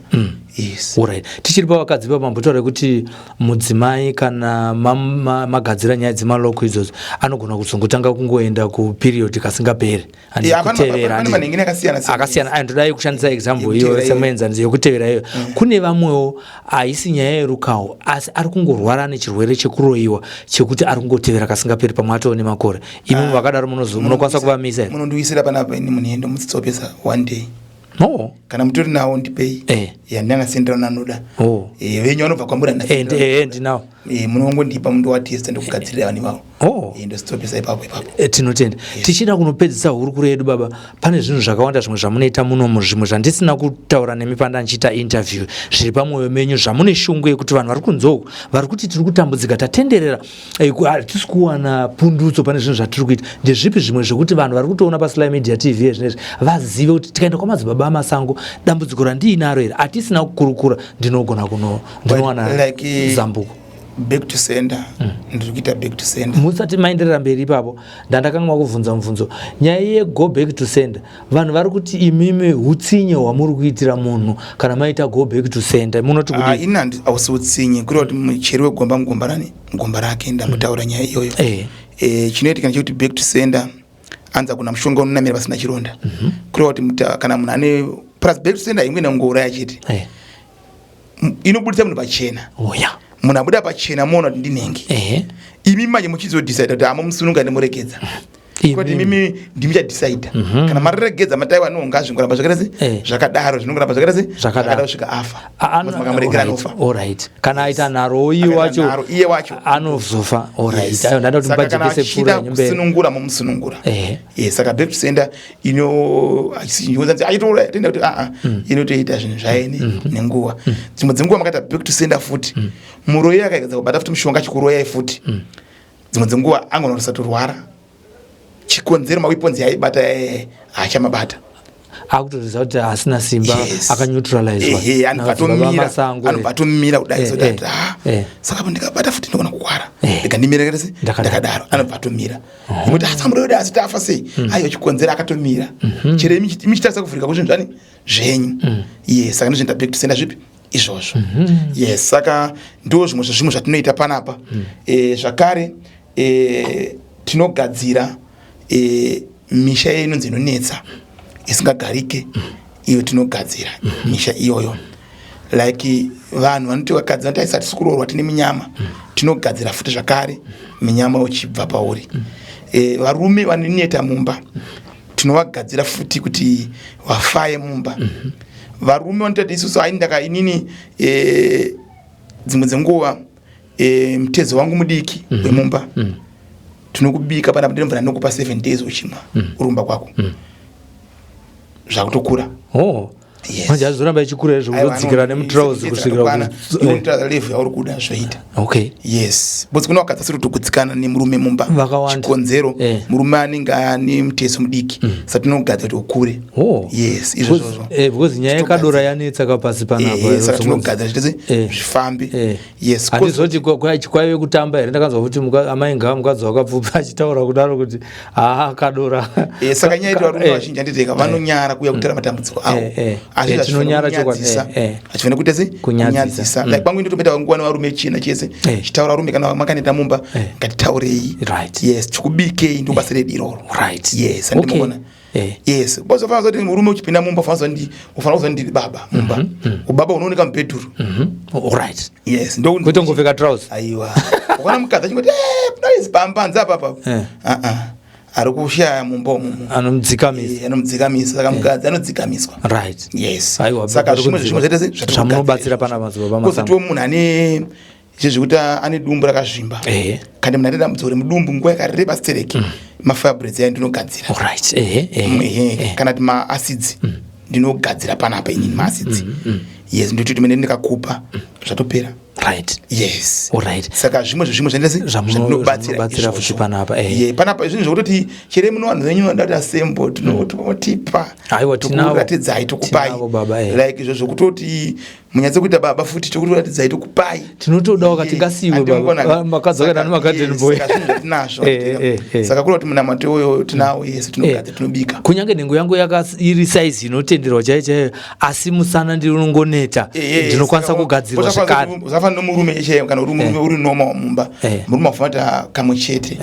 Yes. Alright, tichiri pavakadzi pamambotaura kuti mudzimai kana magadzira nyaya dzemalocks idzodzo, anogona kuzongotanga kungoenda kuperiod kasingaperi. Eh, Kutevera. Pane manhengeni akasiyana siyana. Akasiyana. Ayo ndodai kushandisa example Yekutevera iyo iyo. Semuenzaniso yekutevera iyo, kune vamwewo haisi nyaya yerukawo, asi ari kungorwara nechirwere chekuroyiwa chekuti ari kungotevera kasingaperi, pamwe atoo nemakore. Imi vakadaro munokwanisa kuvamisa here? Munondiwisira panapa ini munhu ndomutsitsopesa one day. No. Kana mutori nawo, ndipei. Yandanga sendera anoda. Venyu vanobva kwamuri. Ndinawo. Munongondipa, mundowatesta, ndokugadzirira vanhu ivavo. Ndositopesa ipapo ipapo. Tinotenda. Tichida kunopedzisa hurukuro yedu, baba, pane zvinhu zvakawanda zvimwe zvamunoita munomu, zvimwe zvandisina kutaura nemi panda ndichiita interview, zviri pamwoyo menyu zvamune shungu yekuti vanhu vari kunze uku vari kuti tiri kutambudzika, tatenderera, hatisi kuwana pundutso pane zvinhu zvatiri kuita. Ndezvipi zvimwe zvekuti vanhu vari kutoona paSly Media TV yezvinezvi vazive kuti tikaenda kwamadzibaba amasango, dambudziko randiinaro here hatisina kukurukura, ndinogona kuno ndinowana Like, zambuko? Back to sender, ndiri kuita back to sender. Musati maenderera mberi ipapo, ndandakanga kubvunza mubvunzo, nyaya yego back to sender. Vanhu vari kuti imimi utsinye hwamuri kuitira munhu kana maita go back to sender, munoti Ah, kudii? Ini hausi utsinye, kureva kuti mucheri wegomba mugomba rani, mugomba rake. Ndambotaura nyaya iyoyo. Chinoitika ndechekuti back to sender anza kuna mushonga unonamira pasina chironda, kureva kuti kana munhu ane plus back to sender imwe inongouraya chete. Inobudisa munhu pachena. Munhu abuda pachena, muona kuti ndinenge imi manje muchizodecide kuti hamumusununga nemuregedza. Kuti imimi ndimi chadecida. Kana mareregedza mataiwa, no, ngazvingoramba zvakaita se zvakadaro, zvinongoramba zvakaita se Zvakadaro. kusvika afa. Makamuregera anofa. Alright, kana aita nharo iye Akaita wacho nharo, iye wacho. Anozofa, alright. Yes. Ayo ndada kuti Saka kana mubajekese pfura achida yenyu mberi. kusunungura, momusunungura. Yes, saka back to sender ino achitoura tenda kuti aa, inotoita zvinhu zvaene nenguva. Dzimwe dzenguva makaita back to sender futi, muroyi akaedza kubata futi mushonga achikuroyai futi, dzimwe dzenguva angona kusatorwara. Chikonzero, maweapons yaibata haachamabata. Akutoziva kuti asina simba. Yes. Akaneutralizwa. Ehe, anobva atomira. Masango. Anobva atomira kudai, so that ah, saka apo ndikabata futi ndogona kukwara. Rega ndimire kati Ndakadaro. ndakadaro. Anobva atomira nekuti asamurode, asi tafa sei? Aiwa, chikonzero akatomira. Chero imi michitarisa kuvhurika kwezvinhu zvani zvenyu. Yes, saka ndozvinoita back to sender zvipi izvozvo. Yes, saka ndo zvimwe zvezvimwe zvatinoita panapa. Zvakare tinogadzira misha inonzi inonetsa, isingagarike. Iyo tinogadzira misha iyoyo, like vanhu vanoti vakadzi vanoti aisa tisi kuroorwa, tine minyama. Tinogadzira futi zvakare minyama uchibva pauri. Varume vanoneta mumba tinovagadzira futi kuti vafaye mumba. Varume vanotati isusu ai ndaka inini dzimwe dzenguva mutezo wangu mudiki wemumba. Tinokubika panapa, ndinomvura, ndinokupa 7 days uchimwa urumba kwako, zvakutokura. Oh. Yes. Manje azoramba ichikura izvo kuzodzikira nemutrauzi kusvikira level yauri kuda, zvoita. Yes, because kuna vakadzi asiri kutogutsikana nemurume mumba. Vakawanda. Chikonzero, murume anenge ane mutezo mudiki, saka tinogadzira kuti ukure. Oh. Yes, izvozvozvo. Because nyaya yekadora yanetsa kapasi panapa. Saka tinogadzira zvitese zvifambe. Yes. Handizoti kwaive kutamba here? Ndakanzwa kuti amai ngava mukadzi wakapfupa achitaura kudaro kuti haa, kadora. Saka nyaya yedu, varume vazhinji, handiteka, vanonyara kuuya kutaura matambudziko avo. Asi Tinonyara chokwadi. hazvifanira hachifanira kuita se Kunyadzisa. Kunyadzisa. Like kwangu ndotombeta nguva nevarume china chese, chitaura varume, kana makaneta mumba, ngatitaurei. Yes, tikubikei, ndo basa redu iroro. Yes, andimona. Yes, bozofanira kuti murume uchipinda mumba ufanira kuziva ndiri baba mumba. Ubaba unooneka mubhedhuru. Yes, ndo Kwete kungopfeka trouser. Aiwa, ukaona mukadzi achingoti noise pambanza apapa, aa, ari kushaya mumba umomo. Anomudzikamisa. Anomudzikamisa. Saka mukadzi anodzikamiswa. Yes. Aiwa, Saka pari zvimwe kudziva. zvimwe zvaita se Zvamunobatsira pana madzibaba Masango. Kozotiwo munhu ane zvezvekuti ane dumbu rakazvimba, kana munhu ane dambudziko remudumbu nguva yakareba stereki, mafibroids aya ndinogadzira. Alright. Ehe, ehe. Ehe, kana kuti maacids ndinogadzira panapa inini, maacids. Yes, ndototi mene ndikakupa zvatopera. Yes. Saka zvimwe zvezvimwe zvaita se zvandinobatsira Zvamunobatsira futi izvozvo. panapa. Ye, panapa zvinhu zvekutoti chere muno vanhu venyu vanoda kuti asembo, tinotipa. Aiwa, tinavo. Tokuratidzai, tokupai. Tinavo, baba. Like izvo zvekutoti munyatse kuita baba futi, tokuratidzai, tokupai. Tinotodawo kati ngasiyiwe baba. Makadzi akaita nemagarden boy. Saka zvinhu zvatinazvo. Saka kuri kuti munamato uyo tinawo, yes, tinogadzira, tinobika. Kunyange nhengo yangu iri saizi inotenderwa chaiyo chaiyo, asi musana ndinongoneta, ndinokwanisa kugadzirwa zvekare. Usafanira nomurume chaiyo, kana uri murume uri normal mumba, murume afanira kuita kamwe chete.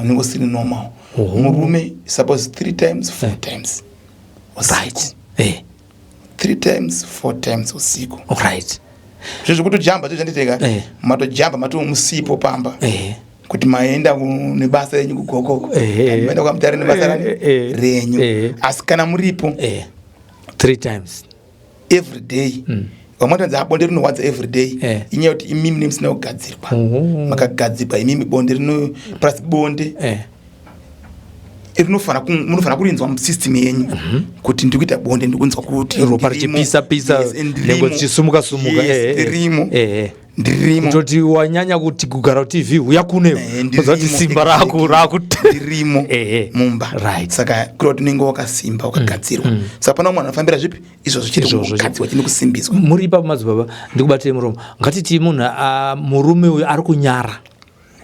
Unenge usiri normal. Murume suppose three times, four times usiku. Three times, four times usiku. Zvo zvekutojamba zvo zvanditeka, matojamba matomusipo pamba, kuti maenda nebasa renyu kugokoko, maenda kwamutare nebasa rani renyu. Asi kana muripo, Three times. Every day. Vamwe vatanzi bonde rinorwadza every day. Inyaya yekuti imimi nemusina kugadzirwa. Makagadzirwa imimi, bonde rino plus bonde munofanira kurinzwa musystem yenyu kuti ndiri kuita bonde, ndikunzwa kuti Ropa ndirimo. richipisa pisa, Yes, ndirimo. nhengo dzichisumuka sumuka. Yes, ndirimo. Ndirimo. Kutoti wanyanya kuti kugara TV uya kune Ndirimo, kuti simba rako raku Ndirimo mumba. Saka kureva kuti unenge wakasimba, wakagadzirwa. Saka pana umwe anofambira zvipi izvozvo chete, Izvozvo chete. kugadzirwa chine kusimbiswa. Muri ipapo madzibaba, ndikubatei muromo. Ngatiti munhu murume uyu ari kunyara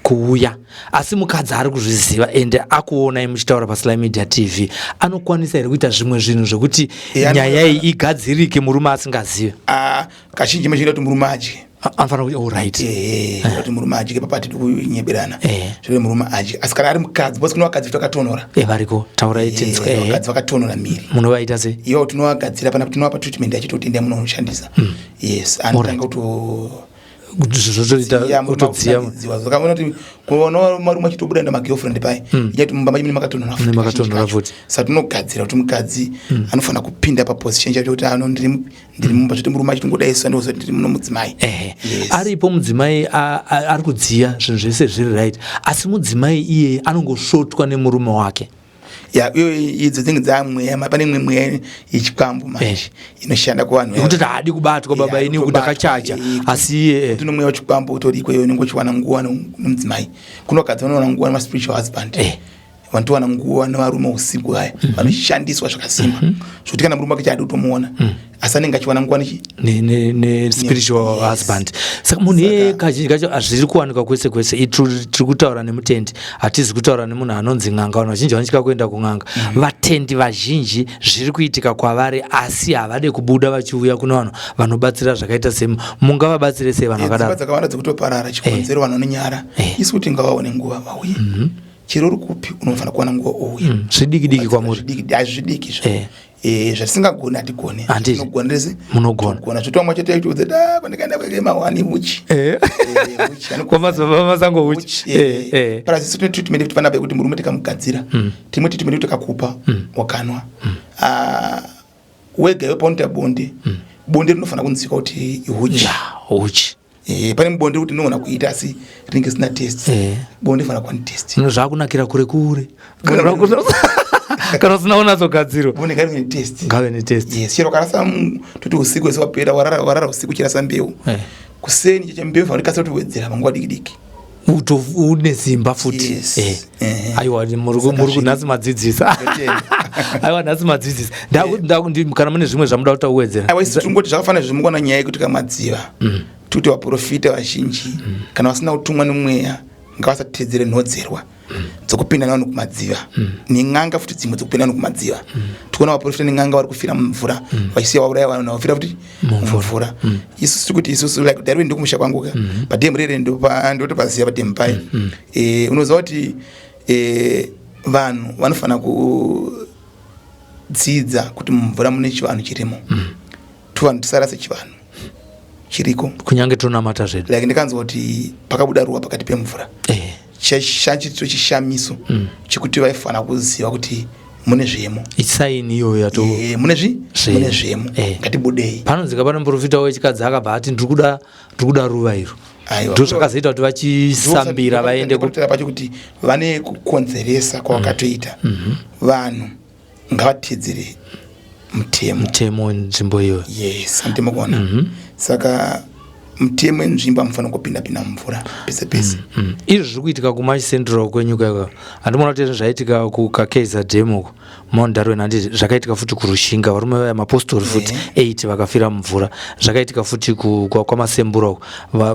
kuuya, asi mukadzi ari kuzviziva ende akuonai muchitaura paSly Media TV, anokwanisa here kuita zvimwe zvinhu zvekuti nyaya iyi igadzirike murume asingazivi? Ah, kazhinji mechinoita kuti murume adye. Anofanira kuti alright. Ehe, kuti murume adye papati kunyeberana, zvekuti murume adye. Asi kana ari mukadzi, because kune vakadzi vakatonora. Variko, taurai tinzwe. Vakadzi vakatonora miri. Munovaita sei? Ivo tinovagadzira pana, tinovapa treatment yacho, toti endai munonoshandisa. Yes, anotanga kuto Zvotoita kutodziya. Zvakaona kuti kuona marume achitobuda enda magirlfriend pai, inyati mumba macho mune makatonhora futi. Mune makatonhora kazhinji kacho. Futi. Saka tinogadzira kuti mukadzi anofanira kupinda paposition chacho kuti ano ndiri mumba, zvoti murume achitongodai so, ndozoti ndiri muno mudzimai. Yes. Aripo mudzimai ari kudziya, zvinhu zvese zviri right, asi mudzimai iyeye anongosvotwa nemurume wake. Ya, iyo idzo dzinenge dzamweya, pane imwe mweya yechikwambo manje inoshanda kuvanhu. Yekuti haadi kubatwa baba, ini kuti ndakachacha, asi iye Kuti nomweya wechikwambo utoriko, iyo unenge uchiwana nguva nomudzimai. Kuno vakadzi vanowana nguva nemaspiritual husband, vanotowana nguva nevarume usiku vaya vanoshandiswa zvakasimba, zvokuti kana murume wake chaadi kutomuona, asi anenge achiwana nguva nechi nespiritual husband. Saka munhu iyeye kazhinji kacho hazviri kuwanikwa kwese kwese. Tiri kutaura nemutendi, hatizi kutaura nemunhu anonzi n'anga. Vanhu vazhinji vanotya kuenda kun'anga. Vatendi vazhinji zviri kuitika kwavari, asi havade kubuda vachiuya kune vanhu vanobatsira zvakaita semi. Mungavabatsire sei vanhu Dzimba vakadaro? Dzakawanda dzekutoparara, chikonzero vanhu vanonyara. Isu kuti ngavaone nguva vauye, chero uri kupi unofanira kuwana nguva ouya. Zvidiki diki kwamuri. Zvidiki, hazvidiki zvo. Eh, zvatisingagoni hatigoni. Handiti. Tinogona rese. Munogona. Gona zvoti vamwe chete aitiudza da kwandikaenda kweke mawani uchi. Uchi, Kwamadzibaba Masango uchi. Uchi, Plus isu tine treatment yekuti panapa yekuti murume tikamugadzira, timwe treatment yekuti tikakupa wakanwa. Ah, wega iwe paunoita bonde, bonde rinofanira kunzwika kuti ihuchi. Ya, uchi. Eh, pane bonde kuti ndinogona kuita asi rinenge risina taste. Bonde fanira kuva netaste. Zvino zvakunakira kure kure kana usina kunatsogadzirwa. Bonde ngarive netaste. Ngave netaste. Yes, chero ukarasa toti usiku wese wapera, warara usiku uchirasa mbeu, kuseni cheche mbeu fanira kukasira kutiwedzera panguva diki diki. Une simba futi. Yes. Aiwa, muri kunhasi madzidzisa. Ndotenda. Aiwa, nhasi madzidzisa. Kana mune zvimwe zvamuda kuti auwedzera. Aiwa, isi tingoti zvakafanira zvimukona nyaya yekuti kamadziva, tikuti vaprofita vazhinji kana vasina kutumwa nemweya ngavasatedzere nhodzerwa dzokupinda navanhu kumadziva, nen'anga futi dzimwe dzokupinda vanhu kumadziva. Tikuona vaprofita nen'anga vari kufira mumvura, vachisiya vauraya vanhu, vafira futi mumvura. Isusu tiri kuti isusu like Darwin ndokumusha kwangu ka, padhemu rere ndotopaziva padhemu pai. Unoziva kuti vanhu vanofanira kudzidza kuti mumvura mune chivanhu chirimo. Tuvanhu tisarase chivanhu chiriko. Kunyange tonamata zvedu. Like ndikanzwa kuti pakabuda ruwa pakati pemvura, chachito chishamiso chekuti vaifanira kuziva kuti mune zvemo. Isign iyoyo yato. Mune zvi Zvemo. Mune zvemo. Ngatibudei. Panonzika pane muprofita wechikadzi akabva ati ndiri kuda ruva iro. Aiwa. Ndo zvakazoita kuti vachisambira vaende ku Ndopakutaura pacho kuti vane kukonzeresa kwavakatoita. Vanhu ngavatedzere mutemo. Mutemo wenzvimbo iyoyo. Yes, mutemo kuona. Saka mutemo wenzvimbo, amufanira kupinda pinda mumvura pese pese. Izvi zviri kuitika kuMash Central kwenyika iko, handimona kuti zvaitika kuKakeza Dam uko Mount Darwin, handiti? Zvakaitika futi kuRushinga, varume vaya mapostori futi 8 vakafira mumvura. Zvakaitika futi kwaMasembura uko,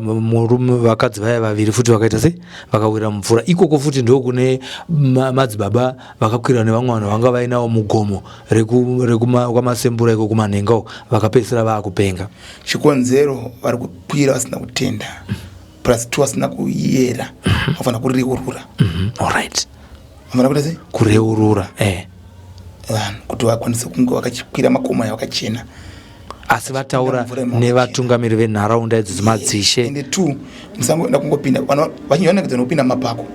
murume vakadzi vaya vaviri futi vakaita sei, vakawira mumvura ikoko futi. Ndokune madzibaba vakakwira nevamwe vanhu vanga vainawo mugomo rekwaMasembura iko kumanhenga uko, vakapedzisira vaakupenga. Chikonzero vari kukwira vasina kutenda, plus two vasina kuyera, vafanira kureurura. Alright. Vafanira kuita sei? Kureurura. Vanhu kuti vakwanise kunge vakachikwira makomo aya vakachena. Asi vataura Mvura yemakuchena. Nevatungamiri venharaunda idzi dzimadzishe. Ende two, musangoenda kungopinda. Vanhu vazhinji vanonakidzwa nekupinda mumapako,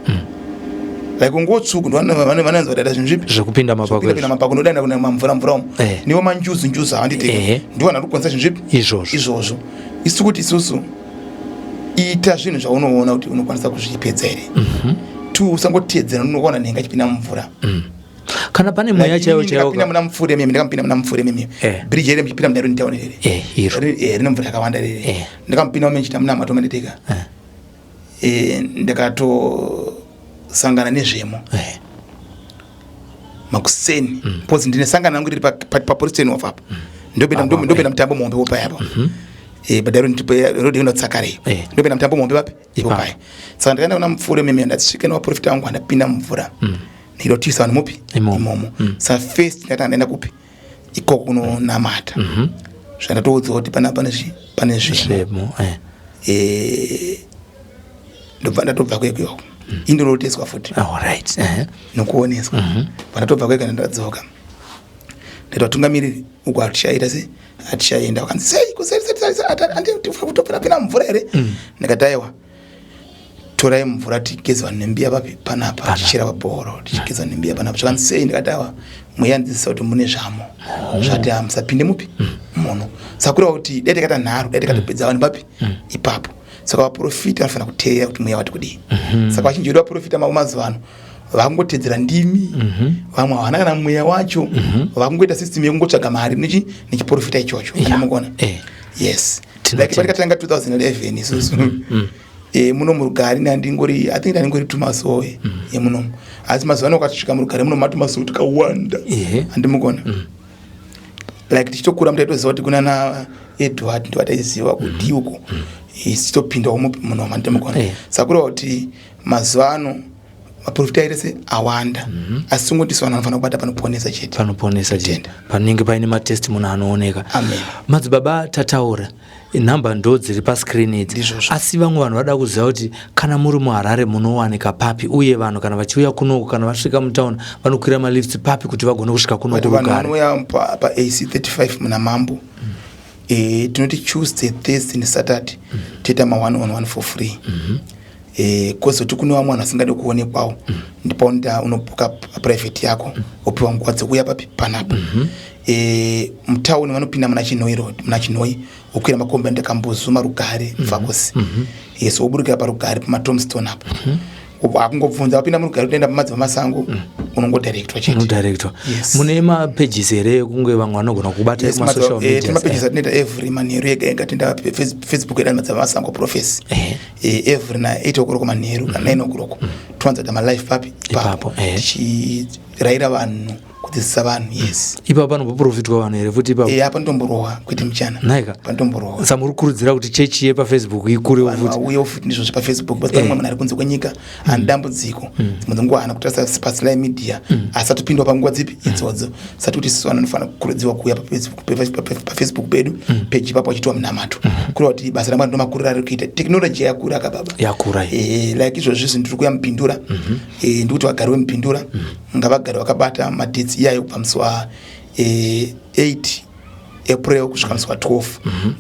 like nguo tsvuku vanonzwa dada zvinhu zvipi. Zvekupinda mapako. Kupinda Izvo. Mapako ndodaenda kuna mamvura mvura umo. Niwo manjuzu njuzu havanditeki. Ndiwo vanhu vari kukwanisa zvinhu zvipi. Izvozvo. Izvozvo. Isu kuti isusu ita zvinhu zvaunoona kuti unokwanisa kuzvipedza here. Two, usangotedzera unoona nhenga achipinda mumvura. Kana pane mweya chaiwo chaiwo. Ndakapinda muna mupfure mimi, ndakampinda muna mupfure mimi. Bridge ere muchipinda muDarwin town rere. Iro. Rine mvura yakawanda rere. Ndakampinda muchita muna mato mandeteka. Ndakatosangana nezvemo makuseni because ndine sangano rangu riri papolice station of apa. Ndopinda mutambo muhombe wopa apa. Padarwin road inotsakare. Ndopinda mutambo muhombe papi? Ipo Ipapo. pai. Saka ndakaenda kuna mupfure mimi, ndasvika nevaprofita vangu, andapinda mumvura. Ndinotisa vanhu mupi? Imomo. Imomo. Saka first ndati ndaenda kupi? Ikoko kunonamata. Zvandatoudzwa kuti pana pane zvimo. Zvemo. Ndobva ndatobva kwekuyoko, indonoteswa futi. Alright. Nokuoneswa. Pandatobva kwega, ndadzoka. Ndati vatungamiriri uko hatichaita se hatichaenda. Vakanzi sei kuserianditopera mvura here? Ndikati aiwa, torai mvura tigeze vanhu nembiya papi panapa, tichera pabhoro tichigeza vanhu nembiya panapa. Zvakanzi sei? Ndikati aiwa, mweya ndidzidzisa kuti mune zvamo zvati hamusapinde mupi muno. Saka kureva kuti dai takaita nharo, dai tikatopedza vanhu papi ipapo. Saka vaprofita vanofanira kuteerera kuti mweya wati kudii. Saka vazhinji vedu vaprofita mavo mazuva ano vakungotedzera ndimi. Vamwe havana kana mweya wacho. Vakungoita system yekungotsvaga mari nechiprofita ichocho. Andimukona. Yes, like patikatanga 2011 isusu muno murugare nandingori, I think ndandingori tumasowe yemunomu, asi mazuva ano ukasvika murugare muno matumasowe tikawanda. Andimukona. Like tichitokura mutaitoziva kuti kuna na Edward ndivataiziva kuti uko tichitopindawo munomu. Andimukona. Saka kureva kuti mazuva ano maprofita aita se awanda, asi tongoti vanhu vanofanira kubata panoponesa chete. Panoponesa chete. Tenda. Panenge paine matestimony anooneka. Amen. Madzibaba, tataura nhamba ndo dziri pascreen idzi. Ndizvozvo. Asi vamwe vanhu vada kuziva kuti kana muri muHarare munowanika papi, uye vanhu kana vachiuya kunoku, kana vasvika mutauni vanokwira malifts papi kuti vagone kusvika kunoku But vanhu Rugare? vanouya paAC 35 muna Mambo. Tinoti Tuesday, Thursday neSaturday toita ma 1 on 1 for free. Kozoti kune vamwe vanhu vasingade kuonekwawo, ndipaunoita unobhuka private yako, wopiwa nguva dzekuuya papi panapa. Mutauni vanopinda muna Chinoi Road, muna Chinoi, wokwira makombi anoita Kambuzuma, Rugare, Mufakose. Yes, woburukira paRugare pamatombstone apo. Akungobvunza wapinda murugare utoenda pamadzibaba Masango, unongodirectwa chete. Unodirectwa. Yes. Mune mapages here ekunge vamwe vanogona kubata Yes, kumasocial tine mapages media? atinoita every manheru ega ega. Tinoita Facebook yedu, Madzibaba Masango Prophecy. Every na 8 o'clock manheru kana 9 o'clock towanza kuita malive papi Ipapo, ipapo, tichirayira vanhu, kudzidzisa vanhu, yes. Ipapo panomboprofitwa vanhu here futi ipapo? Apa ndomborohwa kwete muchana. Naika. Panotomborohwa. Samuri kurudzira kuti chechi yepaFacebook ikurewo Vanhu futi. vauyewo futi ndizvo zvepaFacebook, but pane mumwe munhu ari kunze kwenyika ane dambudziko, dzimwe dzenguva haana kutarisa paSly Media, asi atopindwa panguva dzipi idzodzo. Sati kuti isusu vanhu vanofanira kukurudziwa kuuya paFacebook pedu peji ipapo vachitiwa munamato. Kureva kuti basa ramwari ndomakuriro ari kuita, technology yakura ka baba. Yakura iyi. Like izvozvi zvinhu tiri kuuya mupindura. Ndikuti vagari vemupindura ngavagare vakabata madates iyayo kubva musi wa 8 April kusvika musi wa12.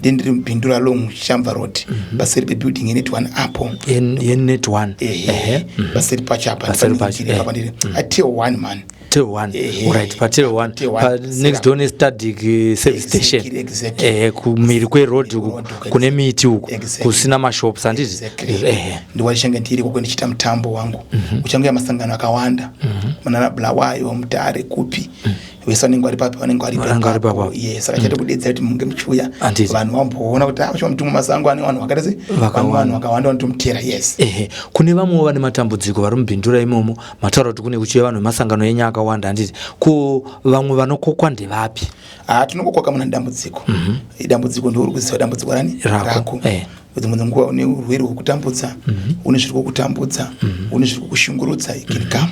Ndiri mupindura along Shamva Road, paseri pebuilding yeNet One apo. YeNet One. Ehe, paseri pacho apa. Paseri pacho, Ndiri atel one man. Tel one. Ehe. Right, patel one. Tel one. Pa next door nestatic service station. Exactly. Ehe, kumiri kweroad uku. Road uku, Kune miti uku. Exactly. Kusina mashops, handiti? Exactly. Ehe. Ndiwachange ndiri koko ndichiita mutambo wangu. Uchange masangano akawanda munana Bulawayo, Mutare, kupi, vese vanenge vari papi, vanenge vari Vanenge vari ipapo. papo. Yes, saka chate kudedzera kuti munge muchiuya. Handiti. Vanhu vamboona kuti ah, mutumwa Masango ane vanhu vakaita se Vakawanda. vanhu vakawanda vanotomutera, yes. Ehe, kune vamwewo vane matambudziko vari mubhindura imomo, mataura kuti kune kuchiuya vanhu vemasangano enyu akawanda, handiti? Ko vamwe vanokokwa ndevapi? Ha, tinongokwaka muna dambudziko. Dambudziko ndiwo uri kuziva dambudziko rani. Rako, Rako. Dzimwe dzenguva une urwere hwekutambudza, une zviri kukutambudza, une zviri kukushungurudza, you can come,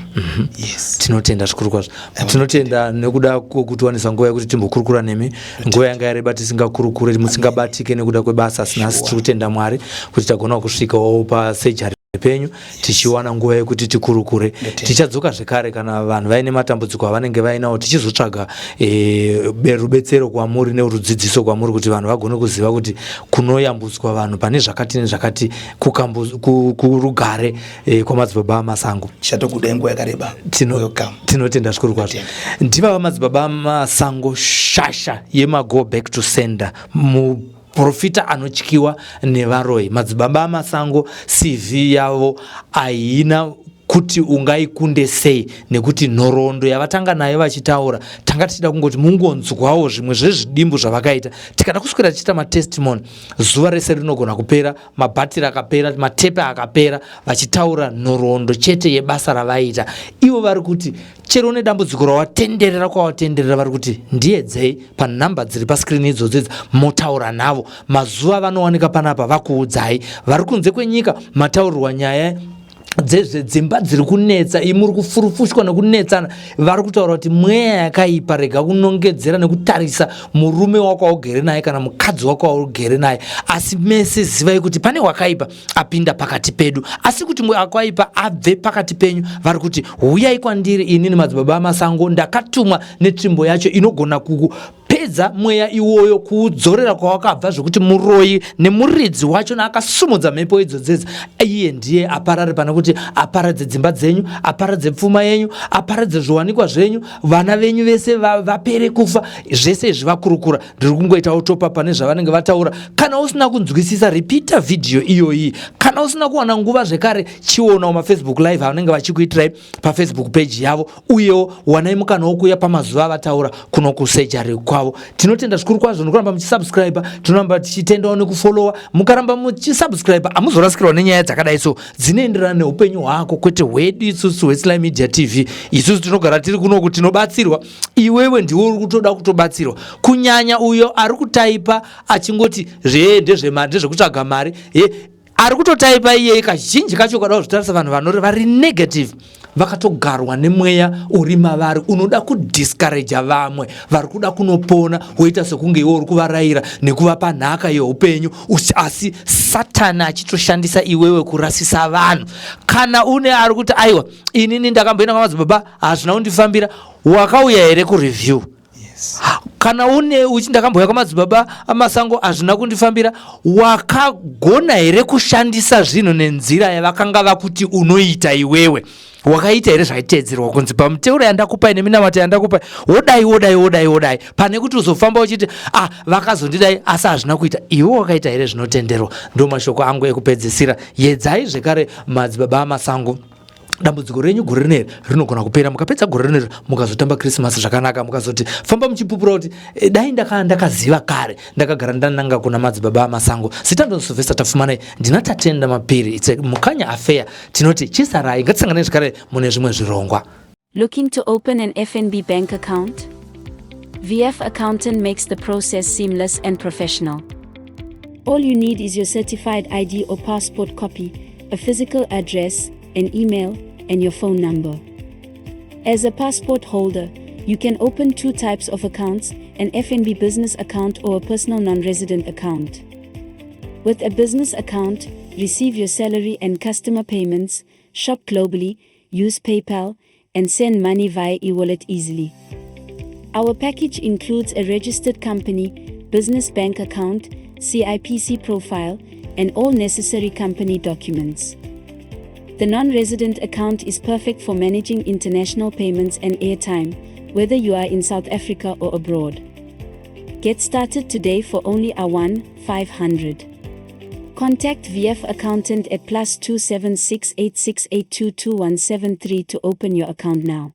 yes. Tinotenda zvikuru kwazvo. Tinotenda nekuda kwekutiwanisa nguva yekuti timbokurukura nemi. Nguva yanga yareba tisingakurukure, musingabatike nekuda kwebasa, asi nhasi tiri kutenda Mwari kuti tagona kusvikawo pasejari penyu tichiwana nguva yekuti tikurukure. Tichadzoka zvekare kana vanhu vaine matambudziko avanenge vainawo, tichizotsvaga rubetsero kwamuri nerudzidziso kwamuri kuti vanhu vagone kuziva kuti kunoyambutswa vanhu pane zvakati nezvakati kurugare kwamadzibaba aMasango. Chatokudai nguva yakareba. Welcome. Tinotenda zvikuru kwazvo. Ndivava madzibaba Masango, shasha yemago back to sender, muprofita anotyiwa nevaroyi. Madzibaba aMasango, CV yavo haina kuti ungaikunde sei, nekuti nhoroondo yavatanga nayo vachitaura, tanga tichida kungoti mungonzwawo zvimwe zvezvidimbu zvavakaita. Tikada kuswera tichiita matestimony zuva rese rinogona kupera, mabhatiri akapera, matepe akapera, vachitaura nhoroondo chete yebasa ravaita ivo. Vari kuti chero une dambudziko rawatenderera kwawatenderera, vari kuti ndiedzei panhamba dziri paskrini idzodzo idzi, motaura navo. Mazuva vanowanika panapa vakuudzai. Vari kunze kwenyika mataurirwa nyaya. Dzezvedzimba dziri kunetsa, imi muri kufurufushwa nekunetsana. Vari kutaura kuti mweya yakaipa, rega kunongedzera nekutarisa murume wako waugere naye kana mukadzi wako waugere naye, asi mese zivai kuti pane wakaipa apinda pakati pedu. Asi kuti akaipa abve pakati penyu, vari kuti huyai kwandiri inini Madzibaba Amasango, ndakatumwa netsvimbo yacho inogona kuku pedza mweya iwoyo kuudzorera kwawakabva, zvekuti muroyi nemuridzi wacho naakasumudza mhepo idzodzedzi, iye ndiye aparare, pane kuti aparadze dzimba dzenyu, aparadze pfuma yenyu, aparadze zviwanikwa zvenyu, vana venyu vese vapere kufa. Zvese izvi vakurukura. Ndiri kungoitawo topa pane zvavanenge vataura. Kana usina kunzwisisa, repeata vhidhiyo iyoyi. Kana usina kuwana nguva zvekare, chionawo maFacebook Live avanenge vachikuitirai paFacebook page yavo, uyewo wanai mukana wokuuya pamazuva avataura kuno kusurgery kwavo. Tinotenda zvikuru kwazvo nokuramba muchisubscribe. Tinoramba tichitendawo nekufollowa. Mukaramba muchisubscribe, hamuzorasikirwa nenyaya dzakadai so dzinoenderana neupenyu hwako, kwete hwedu isusu hweSly Media TV. Isusu tinogara tiri kunoku, tinobatsirwa. Iwewe ndiwe uri kutoda kutobatsirwa, kunyanya uyo ari kutaipa achingoti zvee ndezvemari, ndezvekutsvaga mari. Ye ari kutotaipa iyeye, kazhinji kacho ukada kuzvitarisa, vanhu vanori vari negative vakatogarwa nemweya uri mavari unoda kudiscouraja vamwe vari kuda kunopona, woita sekunge iwe uri kuvarayira nekuvapa nhaka yeupenyu, asi Satani achitoshandisa iwewe kurasisa vanhu. Kana une ari kuti, "Aiwa, inini ndakamboenda kwamadzibaba, hazvina kundifambira," wakauya here kureview? Yes. Kana une uchi, "Ndakambouya kwamadzibaba Amasango, hazvina kundifambira," wakagona here kushandisa zvinhu nenzira yavakanga vakuti unoita? Iwewe wakaita here zvaiteedzerwa kunzi pamuteuro yandakupai neminamato yandakupai, wodai, wodai, wodai, wodai, pane kuti uzofamba uchiti, "Ah, vakazondidai asi hazvina kuita"? Iwe wakaita here zvinotenderwa? Ndo mashoko angu ekupedzisira. Yedzai zvekare Madzibaba Amasango. Dambudziko renyu gore rineri rinogona kupera. Mukapedza gore rineri, mukazotamba Krismasi zvakanaka, mukazoti famba muchipupura kuti, "Dai ndakaziva kare, ndakagara ndananga kuna Madzibaba Amasango." Zita ndonzi Sylvester Tafumanai, ndina Tatenda Mapiri. It's a Mukanya affair. Tinoti chisarai, ngatisanganei zvekare mune zvimwe zvirongwa. Looking to open an FNB bank account? VF Accountant makes the process seamless and professional. All you need is your certified ID or passport copy, a physical address, an email, and your phone number. As a passport holder, you can open two types of accounts: an FNB business account or a personal non resident account. With a business account, receive your salary and customer payments, shop globally, use PayPal, and send money via e wallet easily. Our package includes a registered company, business bank account, CIPC profile, and all necessary company documents. The non resident account is perfect for managing international payments and airtime, whether you are in South Africa or abroad. Get started today for only R1 500. Contact VF Accountant at +276 868 22173 to open your account now.